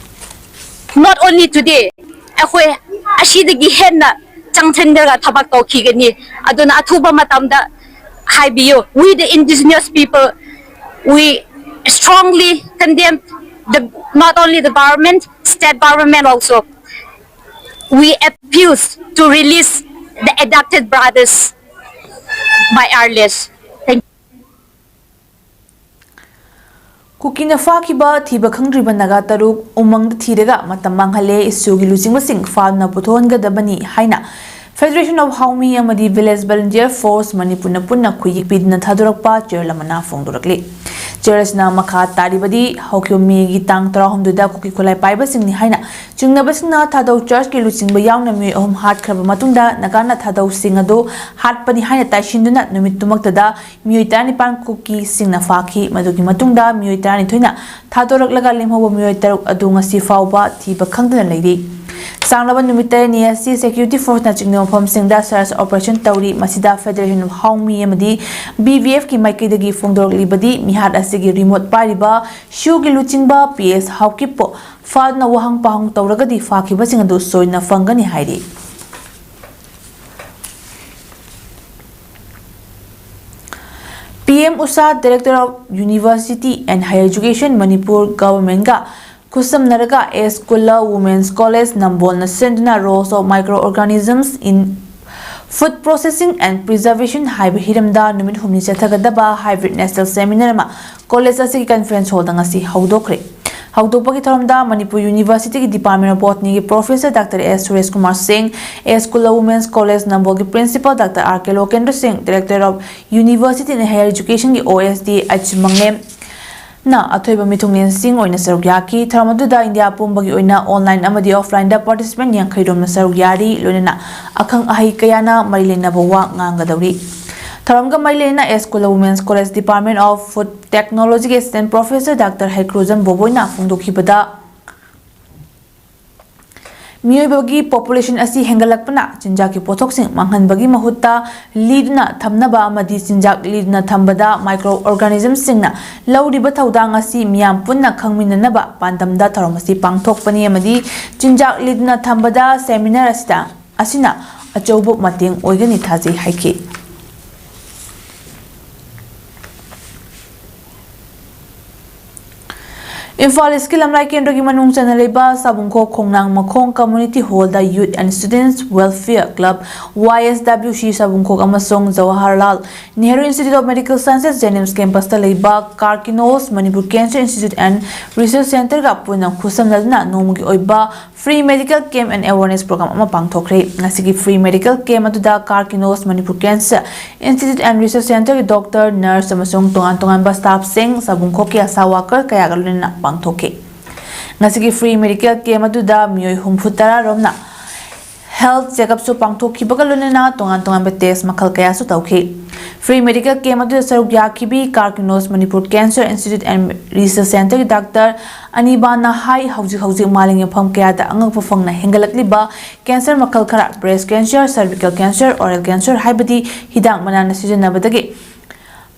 Not only today, ꯑꯩꯈꯣꯏ ꯑꯁꯤꯗꯒꯤ ꯍꯦꯟꯅ ꯆꯪꯁꯤꯟꯗ꯭ꯔꯒ ꯊꯕꯛ ꯇꯧꯈꯤꯒꯅꯤ꯫ ꯑꯗꯨꯅ ꯑꯊꯨꯕ ꯃꯇꯝꯗ ꯍꯥꯏꯕꯤꯌꯨ, we the indigenous people, we strongly condemn the, not only the government, state government also. We appeals to release the abducted brothers by our list. Thank you. ꯀꯨꯀꯤꯅ ꯐꯥꯈꯤꯕ ꯊꯤꯕ ꯈꯪꯗ꯭ꯔꯤꯕ ꯅꯥꯒꯥ ꯇꯔꯨꯛ ꯎꯃꯪꯗ ꯊꯤꯔꯒ ꯃꯇꯝ ꯃꯥꯡꯍꯜꯂꯦ, ꯏꯁꯨꯒꯤ ꯂꯨꯆꯤꯡꯕꯁꯤꯡ ꯐꯥꯗꯨꯅ ꯄꯨꯊꯣꯛꯍꯟꯒꯗꯕꯅꯤ ꯍꯥꯏꯅ Federation of Haomi ꯑꯃꯗꯤ Village Volunteer Force ꯃꯅꯤꯄꯨꯔꯅ ꯄꯨꯟꯅ ꯈꯨꯌꯦꯛ ꯄꯤꯗꯨꯅ ꯊꯥꯗꯣꯔꯛꯄ ꯆꯦꯔꯣꯜ ꯑꯃꯅ ꯐꯣꯡꯗꯣꯔꯛꯂꯤ꯫ ꯆꯦꯔꯣꯜ ꯑꯁꯤꯅ ꯃꯈꯥ ꯇꯥꯔꯤꯕꯗꯤ, ꯍꯧꯈꯤꯕ ꯃꯦꯒꯤ ꯇꯥꯡ ꯇꯔꯥꯍꯨꯝꯗꯣꯏꯗ ꯀꯨꯀꯤ ꯈꯨꯠꯂꯥꯏ ꯄꯥꯏꯕꯁꯤꯡꯅꯤ ꯍꯥꯏꯅ ꯆꯤꯡꯅꯕꯁꯤꯡꯅ ꯊꯥꯗꯧ ꯆꯔꯆꯀꯤ ꯂꯨꯆꯤꯡꯕ ꯌꯥꯎꯅ ꯃꯤꯑꯣꯏ ꯑꯍꯨꯝ ꯍꯥꯠꯈ꯭ꯔꯕ ꯃꯇꯨꯡꯗ ꯅꯥꯒꯥꯅ ꯊꯥꯗꯧꯁꯤꯡ ꯑꯗꯨ ꯍꯥꯠꯄꯅꯤ ꯍꯥꯏꯅ ꯇꯥꯏꯁꯤꯟꯗꯨꯅ ꯅꯨꯃꯤꯠꯇꯨꯃꯛꯇꯗ ꯃꯤꯑꯣꯏ ꯇꯔꯥꯅꯤꯄꯥꯟ ꯀꯨꯀꯤꯁꯤꯡꯅ ꯐꯥꯈꯤ꯫ ꯃꯗꯨꯒꯤ ꯃꯇꯨꯡꯗ ꯃꯤꯑꯣꯏ ꯇꯔꯥꯅꯤꯊꯣꯏꯅ ꯊꯥꯗꯣꯔꯛꯂꯒ ꯂꯦꯝꯍꯧꯕ ꯃꯤꯑꯣꯏ ꯇꯔꯨꯛ ꯑꯗꯨ ꯉꯁꯤ ꯐꯥꯎꯕ ꯊꯤꯕ ꯈꯪꯗꯅ ꯂꯩꯔꯤ꯫ ꯁꯥꯡꯂꯕ ꯅꯨꯃꯤꯠ ꯇꯔꯦꯠꯅꯤ ꯑꯁꯤ security forceꯅ ꯆꯤꯡꯅꯕ ꯃꯐꯝꯁꯤꯡꯗ search operation ꯇꯧꯔꯤ꯫ ꯃꯁꯤꯗ Federation of Haomi ꯑꯃꯗꯤ BVFꯀꯤ ꯃꯥꯏꯀꯩꯗꯒꯤ ꯐꯣꯡꯗꯣꯔꯛꯂꯤꯕꯗꯤ ꯃꯤꯍꯥꯠ ꯑꯁꯤꯒꯤ remote ꯄꯥꯏꯔꯤꯕ ꯁꯤꯌꯨꯒꯤ ꯂꯨꯆꯤꯡꯕ PS ꯍꯥꯎꯀꯤꯞꯄꯨ ꯐꯥꯗꯨꯅ ꯋꯥꯍꯪ ꯄꯥꯎꯍꯪ ꯇꯧꯔꯒꯗꯤ ꯐꯥꯈꯤꯕꯁꯤꯡ ꯑꯗꯨ ꯁꯣꯏꯗꯅ ꯐꯪꯒꯅꯤ ꯍꯥꯏꯔꯤ꯫ PM Usha, Director of University and Higher Education Manipur Governmentꯒ ꯈꯨꯠꯁꯝꯅꯔꯒ S Kulla Women's College ꯅꯝꯕꯣꯜꯅ ꯁꯤꯟꯗꯨꯅ Roles of Microorganisms in Food Processing and Preservation ꯍꯥꯏꯕ ꯍꯤꯔꯝꯗ ꯅꯨꯃꯤꯠ ꯍꯨꯝꯅꯤ ꯆꯠꯊꯒꯗꯕ hybrid national seminar ꯑꯃ college ꯑꯁꯤꯒꯤ conference hallꯗ ꯉꯁꯤ ꯍꯧꯗꯣꯛꯈ꯭ꯔꯦ꯫ ꯍꯧꯗꯣꯛꯄꯒꯤ ꯊꯧꯔꯝꯗ Manipur Universityꯒꯤ Department of Botanyꯒꯤ Professor Doctor S Suresh Kumar Singh, S Kulla Women's College ꯅꯝꯕꯣꯜꯒꯤ Principal Doctor R K Lokendra Singh, Director of University and Higher Educationꯒꯤ OSD H Manglem, ꯅ ꯑꯊꯣꯏꯕ ꯃꯤꯊꯨꯡꯂꯦꯟꯁꯤꯡ ꯑꯣꯏꯅ ꯁꯔꯨꯛ ꯌꯥꯈꯤ꯫ ꯊꯧꯔꯝ ꯑꯗꯨꯗ ꯏꯟꯗꯤꯌꯥ ꯄꯨꯝꯕꯒꯤ ꯑꯣꯏꯅ online ꯑꯃꯗꯤ offlineꯗ participant ꯌꯥꯡꯈꯩ ꯔꯣꯝꯅ ꯁꯔꯨꯛ ꯌꯥꯔꯤ꯫ ꯂꯣꯏꯅꯅ ꯑꯈꯪ ꯑꯍꯩ ꯀꯌꯥꯅ ꯃꯔꯤ ꯂꯩꯅꯕ ꯋꯥ ꯉꯥꯡꯒꯗꯧꯔꯤ꯫ ꯊꯧꯔꯝꯒ ꯃꯔꯤ ꯂꯩꯅꯅ S Kulla Women's College Department of Food Technologyꯒꯤ Assistant Professor Doctor ꯍꯩꯀ꯭ꯔꯨꯖꯝ ꯕꯣꯕꯣꯏꯅ ꯐꯣꯡꯗꯣꯛꯈꯤꯕꯗ, ꯃꯤꯑꯣꯏꯕꯒꯤ ꯄꯣꯄꯨꯂꯦꯁꯟ ꯑꯁꯤ ꯍꯦꯟꯒꯠꯂꯛꯄꯅ ꯆꯤꯟꯖꯥꯛꯀꯤ ꯄꯣꯠꯊꯣꯛꯁꯤꯡ ꯃꯥꯡꯍꯟꯕꯒꯤ ꯃꯍꯨꯠꯇ ꯂꯤꯗꯨꯅ ꯊꯝꯅꯕ ꯑꯃꯗꯤ ꯆꯤꯟꯖꯥꯛ ꯂꯤꯗꯨꯅ ꯊꯝꯕꯗ ꯃꯥꯏꯀ꯭ꯔꯣ ꯑꯣꯔꯒꯥꯅꯤꯖꯝꯁꯤꯡꯅ ꯂꯧꯔꯤꯕ ꯊꯧꯗꯥꯡ ꯑꯁꯤ ꯃꯤꯌꯥꯝ ꯄꯨꯟꯅ ꯈꯪꯃꯤꯟꯅꯅꯕ ꯄꯥꯟꯗꯝꯗ ꯊꯧꯔꯝ ꯑꯁꯤ ꯄꯥꯡꯊꯣꯛꯄꯅꯤ ꯑꯃꯗꯤ ꯆꯤꯟꯖꯥꯛ ꯂꯤꯗꯨꯅ ꯊꯝꯕꯗ ꯁꯦꯃꯤꯅꯥꯔ ꯑꯁꯤꯗ ꯑꯁꯤꯅ ꯑꯆꯧꯕ ꯃꯇꯦꯡ ꯑꯣꯏꯒꯅꯤ ꯊꯥꯖꯩ ꯍꯥꯏꯈꯤ꯫ ꯏꯝꯐꯥꯜ ꯏꯁꯀꯤ ꯂꯝꯂꯥꯏ ꯀꯦꯟꯗ꯭ꯔꯒꯤ ꯃꯅꯨꯡ ꯆꯟꯅ ꯂꯩꯕ ꯁꯥꯕꯨꯡꯈꯣꯛ ꯈꯣꯡꯅꯥꯡ ꯃꯈꯣꯡ ꯀꯝꯃ꯭ꯌꯨꯅꯤꯇꯤ ꯍꯣꯜꯗ Youth and Students Welfare Club, Y S W C ꯁꯥꯕꯨꯡꯈꯣꯛ ꯑꯃꯁꯨꯡ Jawaharlal Nehru Institute of Medical Sciences, JNIMS campus ꯇ ꯂꯩꯕ ꯀꯥꯔꯀꯤꯅꯣꯁ Manipur Cancer Institute and Research Centre ꯒ ꯄꯨꯟꯅ ꯈꯨꯠꯁꯝꯅꯗꯨꯅ ꯅꯣꯡꯃꯒꯤ ꯑꯣꯏꯕ Free Medical Camp and Awareness Program ꯑꯃ ꯄꯥꯡꯊꯣꯛꯈ꯭ꯔꯦ꯫ ꯉꯁꯤꯒꯤ Free Medical Camp ꯑꯗꯨꯗ ꯀꯥꯔꯀꯤꯅꯣꯁ Manipur Cancer Institute and Research Centre ꯒꯤ doctor, nurse ꯑꯃꯁꯨꯡ ꯇꯣꯉꯥꯟ ꯇꯣꯉꯥꯟꯕ staff ꯁꯤꯡ, ꯁꯥꯕꯨꯡꯈꯣꯛꯀꯤ ASHA worker ꯀꯌꯥꯒ ꯂꯣꯏꯅꯅ ꯄꯥꯡꯊꯣꯛꯈꯤ꯫ ꯉꯁꯤꯒꯤ Free Medical Camp ꯑꯗꯨꯗ ꯃꯤꯑꯣꯏ ꯍꯨꯝꯐꯨ ꯇꯔꯥ ꯔꯣꯝꯅ health checkup ꯁꯨ ꯄꯥꯡꯊꯣꯛꯈꯤꯕꯒ ꯂꯣꯏꯅꯅ ꯇꯣꯉꯥꯟ ꯇꯣꯉꯥꯟꯕ test ꯃꯈꯜ ꯀꯌꯥꯁꯨ ꯇꯧꯈꯤ꯫ Free Medical Camp ꯑꯗꯨꯗ ꯁꯔꯨꯛ ꯌꯥꯈꯤꯕꯤ ꯀꯥꯔꯀꯤꯅꯣꯁ Manipur Cancer Institute and Research Centre ꯒꯤ doctor ꯑꯅꯤꯕꯥꯅ ꯍꯥꯏ, ꯍꯧꯖꯤꯛ ꯍꯧꯖꯤꯛ ꯃꯥꯂꯦꯝꯒꯤ ꯃꯐꯝ ꯀꯌꯥꯗ ꯑꯉꯛꯄ ꯐꯪꯅ ꯍꯦꯟꯒꯠꯂꯛꯂꯤꯕ cancer ꯃꯈꯜ ꯈꯔ, breast cancer, cervical cancer, oral cancer ꯍꯥꯏꯕꯗꯤ ꯍꯤꯗꯥꯛ ꯃꯅꯥꯅ ꯁꯤꯖꯤꯟꯅꯕꯗꯒꯤ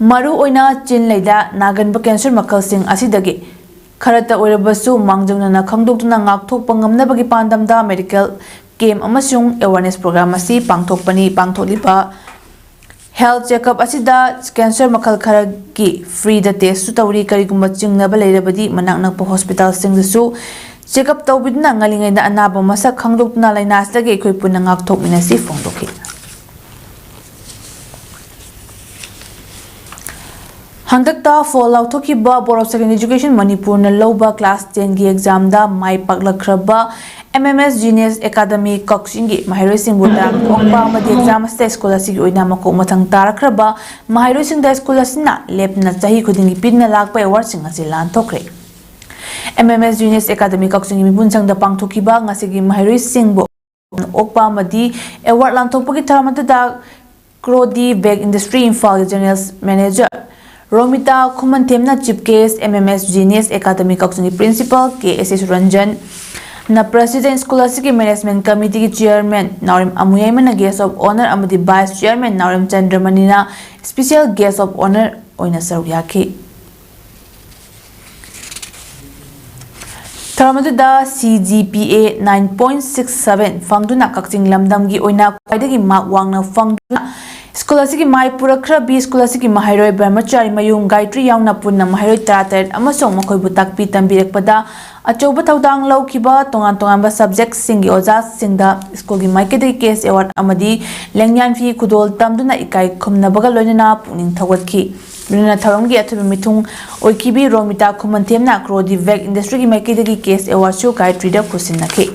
ꯃꯔꯨ ꯑꯣꯏꯅ ꯆꯤꯟ ꯂꯩꯗ ꯅꯥꯒꯟꯕ cancer ꯃꯈꯜꯁꯤꯡ ꯑꯁꯤꯗꯒꯤ ꯈꯔꯇ ꯑꯣꯏꯔꯕꯁꯨ ꯃꯥꯡꯖꯧꯅꯅ ꯈꯪꯗꯣꯛꯇꯨꯅ ꯉꯥꯛꯊꯣꯛꯄ ꯉꯝꯅꯕꯒꯤ ꯄꯥꯟꯗꯝꯗ medical camp ꯑꯃꯁꯨꯡ awareness program ꯑꯁꯤ ꯄꯥꯡꯊꯣꯛꯄꯅꯤ꯫ ꯄꯥꯡꯊꯣꯛꯂꯤꯕ health checkup ꯑꯁꯤꯗ cancer ꯃꯈꯜ ꯈꯔꯒꯤ free ꯗ test ꯁꯨ ꯇꯧꯔꯤ꯫ ꯀꯔꯤꯒꯨꯝꯕ ꯆꯤꯡꯅꯕ ꯂꯩꯔꯕꯗꯤ ꯃꯅꯥꯛ ꯅꯛꯄ hospital ꯁꯤꯡꯗꯁꯨ checkup ꯇꯧꯕꯤꯗꯨꯅ ꯉꯜꯂꯤꯉꯩꯗ ꯑꯅꯥꯕ ꯃꯁꯛ ꯈꯪꯗꯣꯛꯇꯨꯅ ꯂꯥꯏꯅꯥ ꯑꯁꯤꯗꯒꯤ ꯑꯩꯈꯣꯏ ꯄꯨꯟꯅ ꯉꯥꯛꯊꯣꯛꯃꯤꯟꯅꯁꯤ ꯐꯣꯡꯗꯣꯛꯈꯤ꯫ ꯍꯟꯗꯛꯇ phone ꯂꯥꯎꯊꯣꯛꯈꯤꯕ Board of Secondary Education ꯃꯅꯤꯄꯨꯔꯅ ꯂꯧꯕ class ten ꯒꯤ exam ꯗ ꯃꯥꯏ ꯄꯥꯛꯂꯛꯈ꯭ꯔꯕ M M S Genius Academy ꯀꯛꯆꯤꯡꯒꯤ ꯃꯍꯩꯔꯣꯏꯁꯤꯡꯕꯨ ꯇꯔꯥꯝꯅ ꯑꯣꯛꯄ ꯑꯃꯗꯤ exam ꯑꯁꯤꯗ school ꯑꯁꯤꯒꯤ ꯑꯣꯏꯅ ꯃꯀꯣꯛ ꯃꯊꯪ ꯇꯥꯔꯛꯈ꯭ꯔꯕ ꯃꯍꯩꯔꯣꯏꯁꯤꯡꯗ school ꯑꯁꯤꯅ ꯂꯦꯞꯇꯅ ꯆꯍꯤ ꯈꯨꯗꯤꯡꯒꯤ ꯄꯤꯗꯨꯅ ꯂꯥꯛꯄ award ꯁꯤꯡ ꯑꯁꯤ ꯂꯥꯟꯊꯣꯛꯈ꯭ꯔꯦ꯫ M M S Genius Academy ꯀꯛꯆꯤꯡꯒꯤ ꯃꯤꯄꯨꯟꯁꯪꯗ ꯄꯥꯡꯊꯣꯛꯈꯤꯕ ꯉꯁꯤꯒꯤ ꯃꯍꯩꯔꯣꯏꯁꯤꯡꯕꯨ ꯑꯣꯛꯄ ꯑꯃꯗꯤ award ꯂꯥꯟꯊꯣꯛꯄꯒꯤ ꯊꯧꯔꯝ ꯑꯗꯨꯗ Crody Bag Industry ꯏꯝꯐꯥꯜꯒꯤ General Manager Romita ꯈꯨꯃꯟꯊꯦꯝꯅ Chief Guest, M M S Genius Academy ꯀꯛꯆꯤꯡꯒꯤ Principal K S S Ranjan, ꯅ President, ꯁ꯭ꯀꯨꯜ ꯑꯁꯤꯒꯤ Management Committeeꯒꯤ Chairman ꯅꯥꯎꯔꯦꯝ ꯑꯃꯨꯌꯥꯏꯃꯅ Guest of Honour ꯑꯃꯗꯤ Vice Chairman ꯅꯥꯎꯔꯦꯝ ꯆꯟꯗ꯭ꯔꯃꯅꯤꯅ Special Guest of Honour ꯑꯣꯏꯅ ꯁꯔꯨꯛ ꯌꯥꯈꯤ꯫ ꯊꯧꯔꯝ ꯑꯗꯨꯗ C G P A nine point six seven ꯐꯪꯗꯨꯅ ꯀꯛꯆꯤꯡ ꯂꯝꯗꯝꯒꯤ ꯑꯣꯏꯅ ꯈ꯭ꯋꯥꯏꯗꯒꯤ ꯃꯥꯔꯛ ꯋꯥꯡꯅ ꯐꯪꯗꯨꯅ ꯁ꯭ꯀꯨꯜ ꯑꯁꯤꯒꯤ ꯃꯥꯏ ꯄꯨꯔꯛꯈ꯭ꯔꯕꯤ ꯁ꯭ꯀꯨꯜ ꯑꯁꯤꯒꯤ ꯃꯍꯩꯔꯣꯏ ꯕ꯭ꯔꯍꯃꯆꯥꯔꯤ ꯃꯌꯨꯝ ꯒꯥꯌꯇ꯭ꯔꯤ ꯌꯥꯎꯅ ꯄꯨꯟꯅ ꯃꯍꯩꯔꯣꯏ ꯇꯔꯥꯇꯔꯦꯠ ꯑꯃꯁꯨꯡ ꯃꯈꯣꯏꯕꯨ ꯇꯥꯛꯄꯤ ꯇꯝꯕꯤꯔꯛꯄꯗ ꯑꯆꯧꯕ ꯊꯧꯗꯥꯡ ꯂꯧꯈꯤꯕ ꯇꯣꯉꯥꯟ ꯇꯣꯉꯥꯟꯕ subjectꯁꯤꯡꯒꯤ ꯑꯣꯖꯥꯁꯤꯡꯗ ꯁ꯭ꯀꯨꯜꯒꯤ ꯃꯥꯏꯀꯩꯗꯒꯤ cash award ꯑꯃꯗꯤ ꯂꯦꯡꯌꯥꯟ ꯐꯤ ꯈꯨꯗꯣꯜ ꯇꯝꯗꯨꯅ ꯏꯀꯥꯏ ꯈꯨꯝꯅꯕꯒ ꯂꯣꯏꯅꯅ ꯄꯨꯛꯅꯤꯡ ꯊꯧꯒꯠꯈꯤ꯫ ꯂꯣꯏꯅꯅ ꯊꯧꯔꯝꯒꯤ ꯑꯊꯣꯏꯕ ꯃꯤꯊꯨꯡ ꯑꯣꯏꯈꯤꯕꯤ ꯔꯣꯃꯤꯇꯥ ꯈꯨꯃꯟꯊꯦꯝꯅ Crodivac Industryꯒꯤ ꯃꯥꯏꯀꯩꯗꯒꯤ cash awardꯁꯨ ꯒꯥꯌꯇ꯭ꯔꯤꯗ ꯈꯨꯠꯁꯤꯟꯅꯈꯤ꯫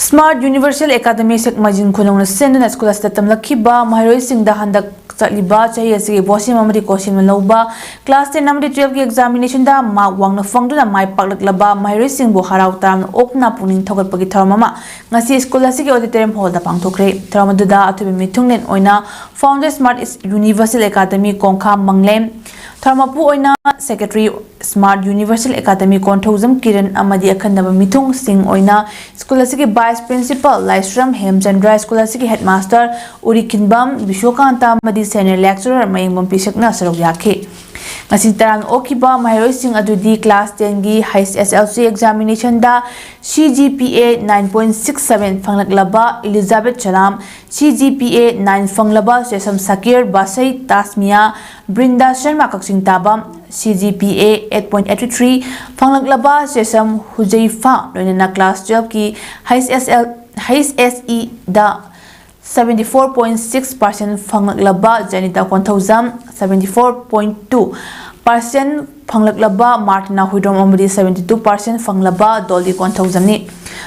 Smart Universal Academy ꯁꯦꯛꯃꯥꯏꯖꯤꯡ ꯈꯨꯅꯧꯅ ꯁꯦꯝꯗꯨꯅ ꯁ꯭ꯀꯨꯜ ꯑꯁꯤꯗ ꯇꯝꯂꯛꯈꯤꯕ ꯃꯍꯩꯔꯣꯏꯁꯤꯡꯗ ꯍꯟꯗꯛ ꯆꯠꯂꯤꯕ ꯆꯍꯤ ꯑꯁꯤꯒꯤ BOSEM ꯑꯃꯗꯤ COHSEM ꯂꯧꯕ class ten ꯑꯃꯗꯤ twelveꯀꯤ examinationꯗ ꯃꯥꯔꯛ ꯋꯥꯡꯅ ꯐꯪꯗꯨꯅ ꯃꯥꯏ ꯄꯥꯛꯂꯛꯂꯕ ꯃꯍꯩꯔꯣꯏꯁꯤꯡꯕꯨ ꯍꯔꯥꯎ ꯇꯌꯥꯝꯅ ꯑꯣꯛꯅ ꯄꯨꯛꯅꯤꯡ ꯊꯧꯒꯠꯄꯒꯤ ꯊꯧꯔꯝ ꯑꯃ ꯉꯁꯤ ꯁ꯭ꯀꯨꯜ ꯑꯁꯤꯒꯤ auditorium hallꯗ ꯄꯥꯡꯊꯣꯛꯈ꯭ꯔꯦ꯫ ꯊꯧꯔꯝ ꯑꯗꯨꯗ ꯑꯊꯣꯏꯕ ꯃꯤꯊꯨꯡꯂꯦꯟ ꯑꯣꯏꯅ Founder Smart Universal Academy ꯀꯣꯡꯈꯥ ꯃꯪꯂꯦꯝ, ꯊꯧꯔꯝ ꯃꯄꯨ ꯑꯣꯏꯅ Secretary Smart Universal Academy Konthoujam Kiran ꯑꯃꯗꯤ ꯑꯈꯟꯅꯕ ꯃꯤꯊꯨꯡꯁꯤꯡ ꯑꯣꯏꯅ ꯁ꯭ꯀꯨꯜ ꯑꯁꯤꯒꯤ Vice Principal ꯂꯥꯏꯁ꯭ꯔꯝ ꯍꯦꯝꯆꯟꯗ꯭ꯔ, ꯁ꯭ꯀꯨꯜ ꯑꯁꯤꯒꯤ Headmaster ꯎꯔꯤꯈꯤꯟꯕꯝ ꯕꯤꯁ꯭ꯋꯀꯥꯟꯇ ꯑꯃꯗꯤ Senior Lecturer ꯃꯌꯦꯡꯕꯝ ꯄꯤꯁꯛꯅ ꯁꯔꯨꯛ ꯌꯥꯈꯤ꯫ ꯉꯁꯤ ꯇꯔꯥꯝꯅ ꯑꯣꯛꯈꯤꯕ ꯃꯍꯩꯔꯣꯏꯁꯤꯡ ꯑꯗꯨꯗꯤ class tenꯒꯤ H S L C examinationꯗ C G P A nine point six seven ꯐꯪꯂꯛꯂꯕ Elizabeth Salam, C G P A nine ꯐꯪꯂꯕ sesame ꯁꯀꯤꯔ, ꯕꯥꯁꯩ ꯇꯥꯁꯃꯤꯌꯥ, ꯕ꯭ꯔꯤꯟꯗꯥ Sharma Kakching ꯇꯥꯕꯝ, C G P A eight point eight three ꯐꯪꯂꯛꯂꯕ sesame Huzaifa, ꯂꯣꯏꯅꯅ class twelveꯀꯤ H S L, H S Eꯗ seventy four point six percent ꯐꯪꯂꯛꯂꯕ Jenita Konthoujam, seventy four point two percent ꯐꯪꯂꯛꯂꯕ ꯃꯥꯔꯇꯤꯅꯥ Huidrom ꯑꯃꯗꯤ seventy two percent ꯐꯪꯂꯕ ꯗꯣꯂꯤ ꯀꯣꯟꯊꯧꯖꯝꯅꯤ꯫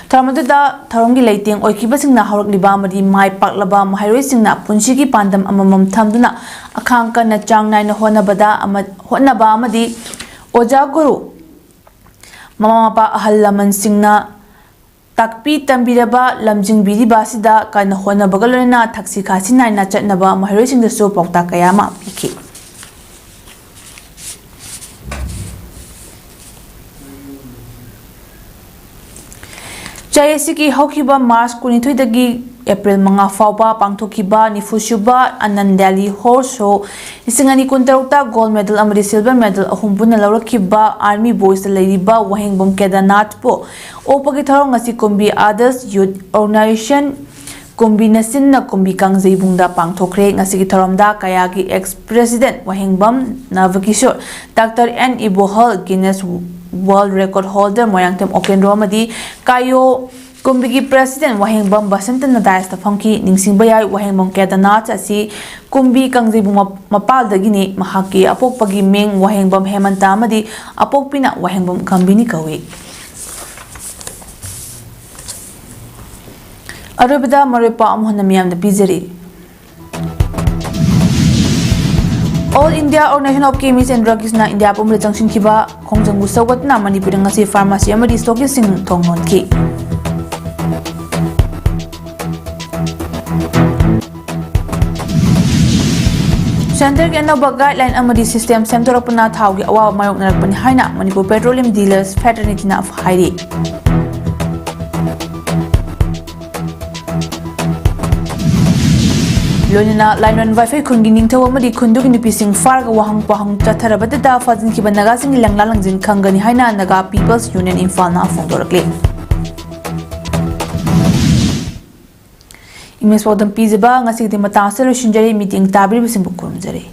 ꯊꯧꯔꯝ ꯑꯗꯨꯗ ꯊꯧꯔꯝꯒꯤ ꯂꯩꯇꯦꯡ ꯑꯣꯏꯈꯤꯕꯁꯤꯡꯅ ꯍꯧꯔꯛꯂꯤꯕ ꯑꯃꯗꯤ ꯃꯥꯏ ꯄꯥꯛꯂꯕ ꯃꯍꯩꯔꯣꯏꯁꯤꯡꯅ ꯄꯨꯟꯁꯤꯒꯤ ꯄꯥꯟꯗꯝ ꯑꯃꯃꯝ ꯊꯝꯗꯨꯅ ꯑꯈꯥꯡ ꯀꯟꯅ ꯆꯥꯡ ꯅꯥꯏꯅ ꯍꯣꯠꯅꯕꯗ ꯑꯃ-, ꯍꯣꯠꯅꯕ ꯑꯃꯗꯤ ꯑꯣꯖꯥ ꯒꯨꯔꯨ, ꯃꯃꯥ ꯃꯄꯥ, ꯑꯍꯜ ꯂꯃꯟꯁꯤꯡꯅ ꯇꯥꯛꯄꯤ ꯇꯝꯕꯤꯔꯕ ꯂꯝꯖꯤꯡꯕꯤꯔꯤꯕ ꯑꯁꯤꯗ ꯀꯟꯅ ꯍꯣꯠꯅꯕꯒ ꯂꯣꯏꯅꯅ ꯊꯛꯁꯤ ꯈꯥꯁꯤ ꯅꯥꯏꯅ ꯆꯠꯅꯕ ꯃꯍꯩꯔꯣꯏꯁꯤꯡꯗꯁꯨ ꯄꯥꯎꯇꯥꯛ ꯀꯌꯥ ꯑꯃ ꯄꯤꯈꯤ꯫ ꯆꯌꯦꯠꯁꯤꯒꯤ ꯍꯧꯈꯤꯕ ꯃꯥꯔꯆ ꯀꯨꯟꯅꯤꯊꯣꯏꯗꯒꯤ ꯑꯦꯄ꯭ꯔꯤꯜ ꯃꯉꯥ ꯐꯥꯎꯕ ꯄꯥꯡꯊꯣꯛꯈꯤꯕ ꯅꯤꯐꯨꯁꯨꯕ ꯑꯅꯟ ꯗꯦꯜꯂꯤ ꯍꯣꯔꯁ ꯁꯣ ꯂꯤꯁꯤꯡ ꯑꯅꯤ ꯀꯨꯟꯇꯔꯨꯛꯇ ꯒꯣꯜꯗ ꯃꯦꯗꯜ ꯑꯃꯗꯤ ꯁꯤꯜꯚꯔ ꯃꯦꯗꯜ ꯑꯍꯨꯝ ꯄꯨꯟꯅ ꯂꯧꯔꯛꯈꯤꯕ ꯑꯥꯔꯃꯤ ꯕꯣꯏꯁꯇ ꯂꯩꯔꯤꯕ ꯋꯥꯍꯦꯡꯕꯝ ꯀꯦꯗꯔꯅꯥꯊꯄꯨ ꯑꯣꯛꯄꯒꯤ ꯊꯧꯔꯝ ꯉꯁꯤ ꯀꯨꯝꯕꯤ ꯑꯥꯗꯔꯁ ꯌꯨꯠ ꯑꯣꯔꯒꯅꯥꯏꯖꯦꯁꯟ ꯀꯨꯝꯕꯤꯅ ꯁꯤꯟꯅ ꯀꯨꯝꯕꯤ ꯀꯥꯡꯖꯩꯕꯨꯡꯗ ꯄꯥꯡꯊꯣꯛꯈ꯭ꯔꯦ꯫ ꯉꯁꯤꯒꯤ ꯊꯧꯔꯝꯗ ꯀꯌꯥꯒꯤ ex president Wahengbam Nabakishore, doctor N Ibohal, Guinness world record holder Moirangthem Okendro ꯑꯃꯗꯤ ꯀꯥꯏꯌꯣ ꯀꯨꯝꯕꯤꯒꯤ ꯄ꯭ꯔꯦꯁꯤꯗꯦꯟꯠ ꯋꯥꯍꯦꯡꯕꯝ ꯕꯁꯟꯇꯅ ꯗꯥꯏꯁꯇ ꯐꯝꯈꯤ꯫ ꯅꯤꯡꯁꯤꯡꯕ ꯌꯥꯏ, ꯋꯥꯍꯦꯡꯕꯝ ꯀꯦꯗꯔꯅꯥꯊ ꯑꯁꯤ ꯀꯨꯝꯕꯤ ꯀꯥꯡꯖꯩꯕꯨꯡ ꯃ-, ꯃꯄꯥꯜꯗꯒꯤꯅꯤ꯫ ꯃꯍꯥꯛꯀꯤ ꯑꯄꯣꯛꯄꯒꯤ ꯃꯤꯡ ꯋꯥꯍꯦꯡꯕꯝ ꯍꯦꯃꯟꯇ ꯑꯃꯗꯤ ꯑꯄꯣꯛꯄꯤꯅ ꯋꯥꯍꯦꯡꯕꯝ ꯒꯝꯚꯤꯅꯤ ꯀꯧꯏ꯫ ꯑꯔꯣꯏꯕꯗ ꯃꯔꯨꯑꯣꯏ ꯄꯥꯎ ꯑꯃꯨꯛ ꯍꯟꯅ ꯃꯤꯌꯥꯝꯗ ꯄꯤꯖꯔꯤ꯫ All India Organization of Chemists and Druggists ꯅ ꯏꯟꯗꯤꯌꯥ ꯄꯨꯝꯕꯗ ꯆꯪꯁꯤꯟꯈꯤꯕ ꯈꯣꯡꯖꯪꯕꯨ ꯁꯧꯒꯠꯇꯨꯅ ꯃꯅꯤꯄꯨꯔꯗ ꯉꯁꯤ ꯐꯥꯔꯃꯥꯁꯤ ꯑꯃꯗꯤ ꯁ꯭ꯇꯣꯛꯀꯤꯁꯁꯤꯡ ꯊꯣꯡ ꯂꯣꯟꯈꯤ꯫ ꯁꯦꯟꯇꯔꯒꯤ ꯑꯅꯧꯕ ꯒꯥꯏꯗꯂꯥꯏꯟ ꯑꯃꯗꯤ ꯁꯤꯁꯇꯦꯝ ꯁꯦꯝꯗꯣꯔꯛꯄꯅ ꯊꯥꯎꯒꯤ ꯑꯋꯥꯕ ꯃꯥꯌꯣꯛꯅꯔꯛꯄꯅꯤ ꯍꯥꯏꯅ ꯃꯅꯤꯄꯨꯔ ꯄꯦꯇ꯭ꯔꯣꯂꯤꯌꯝ ꯗꯤꯂꯔꯁ ꯐꯦꯗꯔꯦꯁꯟꯅ ꯍꯥꯏꯔꯤ꯫ ꯂꯣꯏꯅꯅ ꯂꯥꯏꯂꯣꯟ ꯋꯥꯏꯐꯩ ꯈꯨꯟꯒꯤ ꯅꯤꯡꯊꯧ ꯑꯃꯗꯤ ꯈꯨꯟꯗꯨꯒꯤ ꯅꯨꯄꯤꯁꯤꯡ ꯐꯥꯔꯒ ꯋꯥꯍꯪ ꯄꯥꯎꯍꯪ ꯆꯠꯊꯔꯕꯗꯨꯗ ꯐꯥꯖꯤꯟꯈꯤꯕ ꯅꯥꯒꯥꯁꯤꯡꯒꯤ ꯂꯪꯂꯥ ꯂꯪꯖꯤꯟ ꯈꯪꯒꯅꯤ ꯍꯥꯏꯅ ꯅꯥꯒꯥ ꯄꯤꯄꯜꯁ ꯌꯨꯅꯤꯌꯟ ꯏꯝꯐꯥꯜꯅ ꯐꯣꯡꯗꯣꯔꯛꯂꯤ꯫ ꯏꯪꯂꯤꯁ ꯄꯥꯎꯗꯝ ꯄꯤꯖꯕ ꯉꯁꯤꯒꯤꯗꯤ ꯃꯇꯥꯡ ꯑꯁꯤꯗ ꯂꯣꯏꯁꯤꯟꯖꯔꯦ꯫ ꯃꯤꯠꯌꯦꯡ ꯇꯥꯕꯤꯔꯤꯕꯁꯤꯡꯕꯨ ꯈꯨꯔꯨꯝꯖꯔꯤ꯫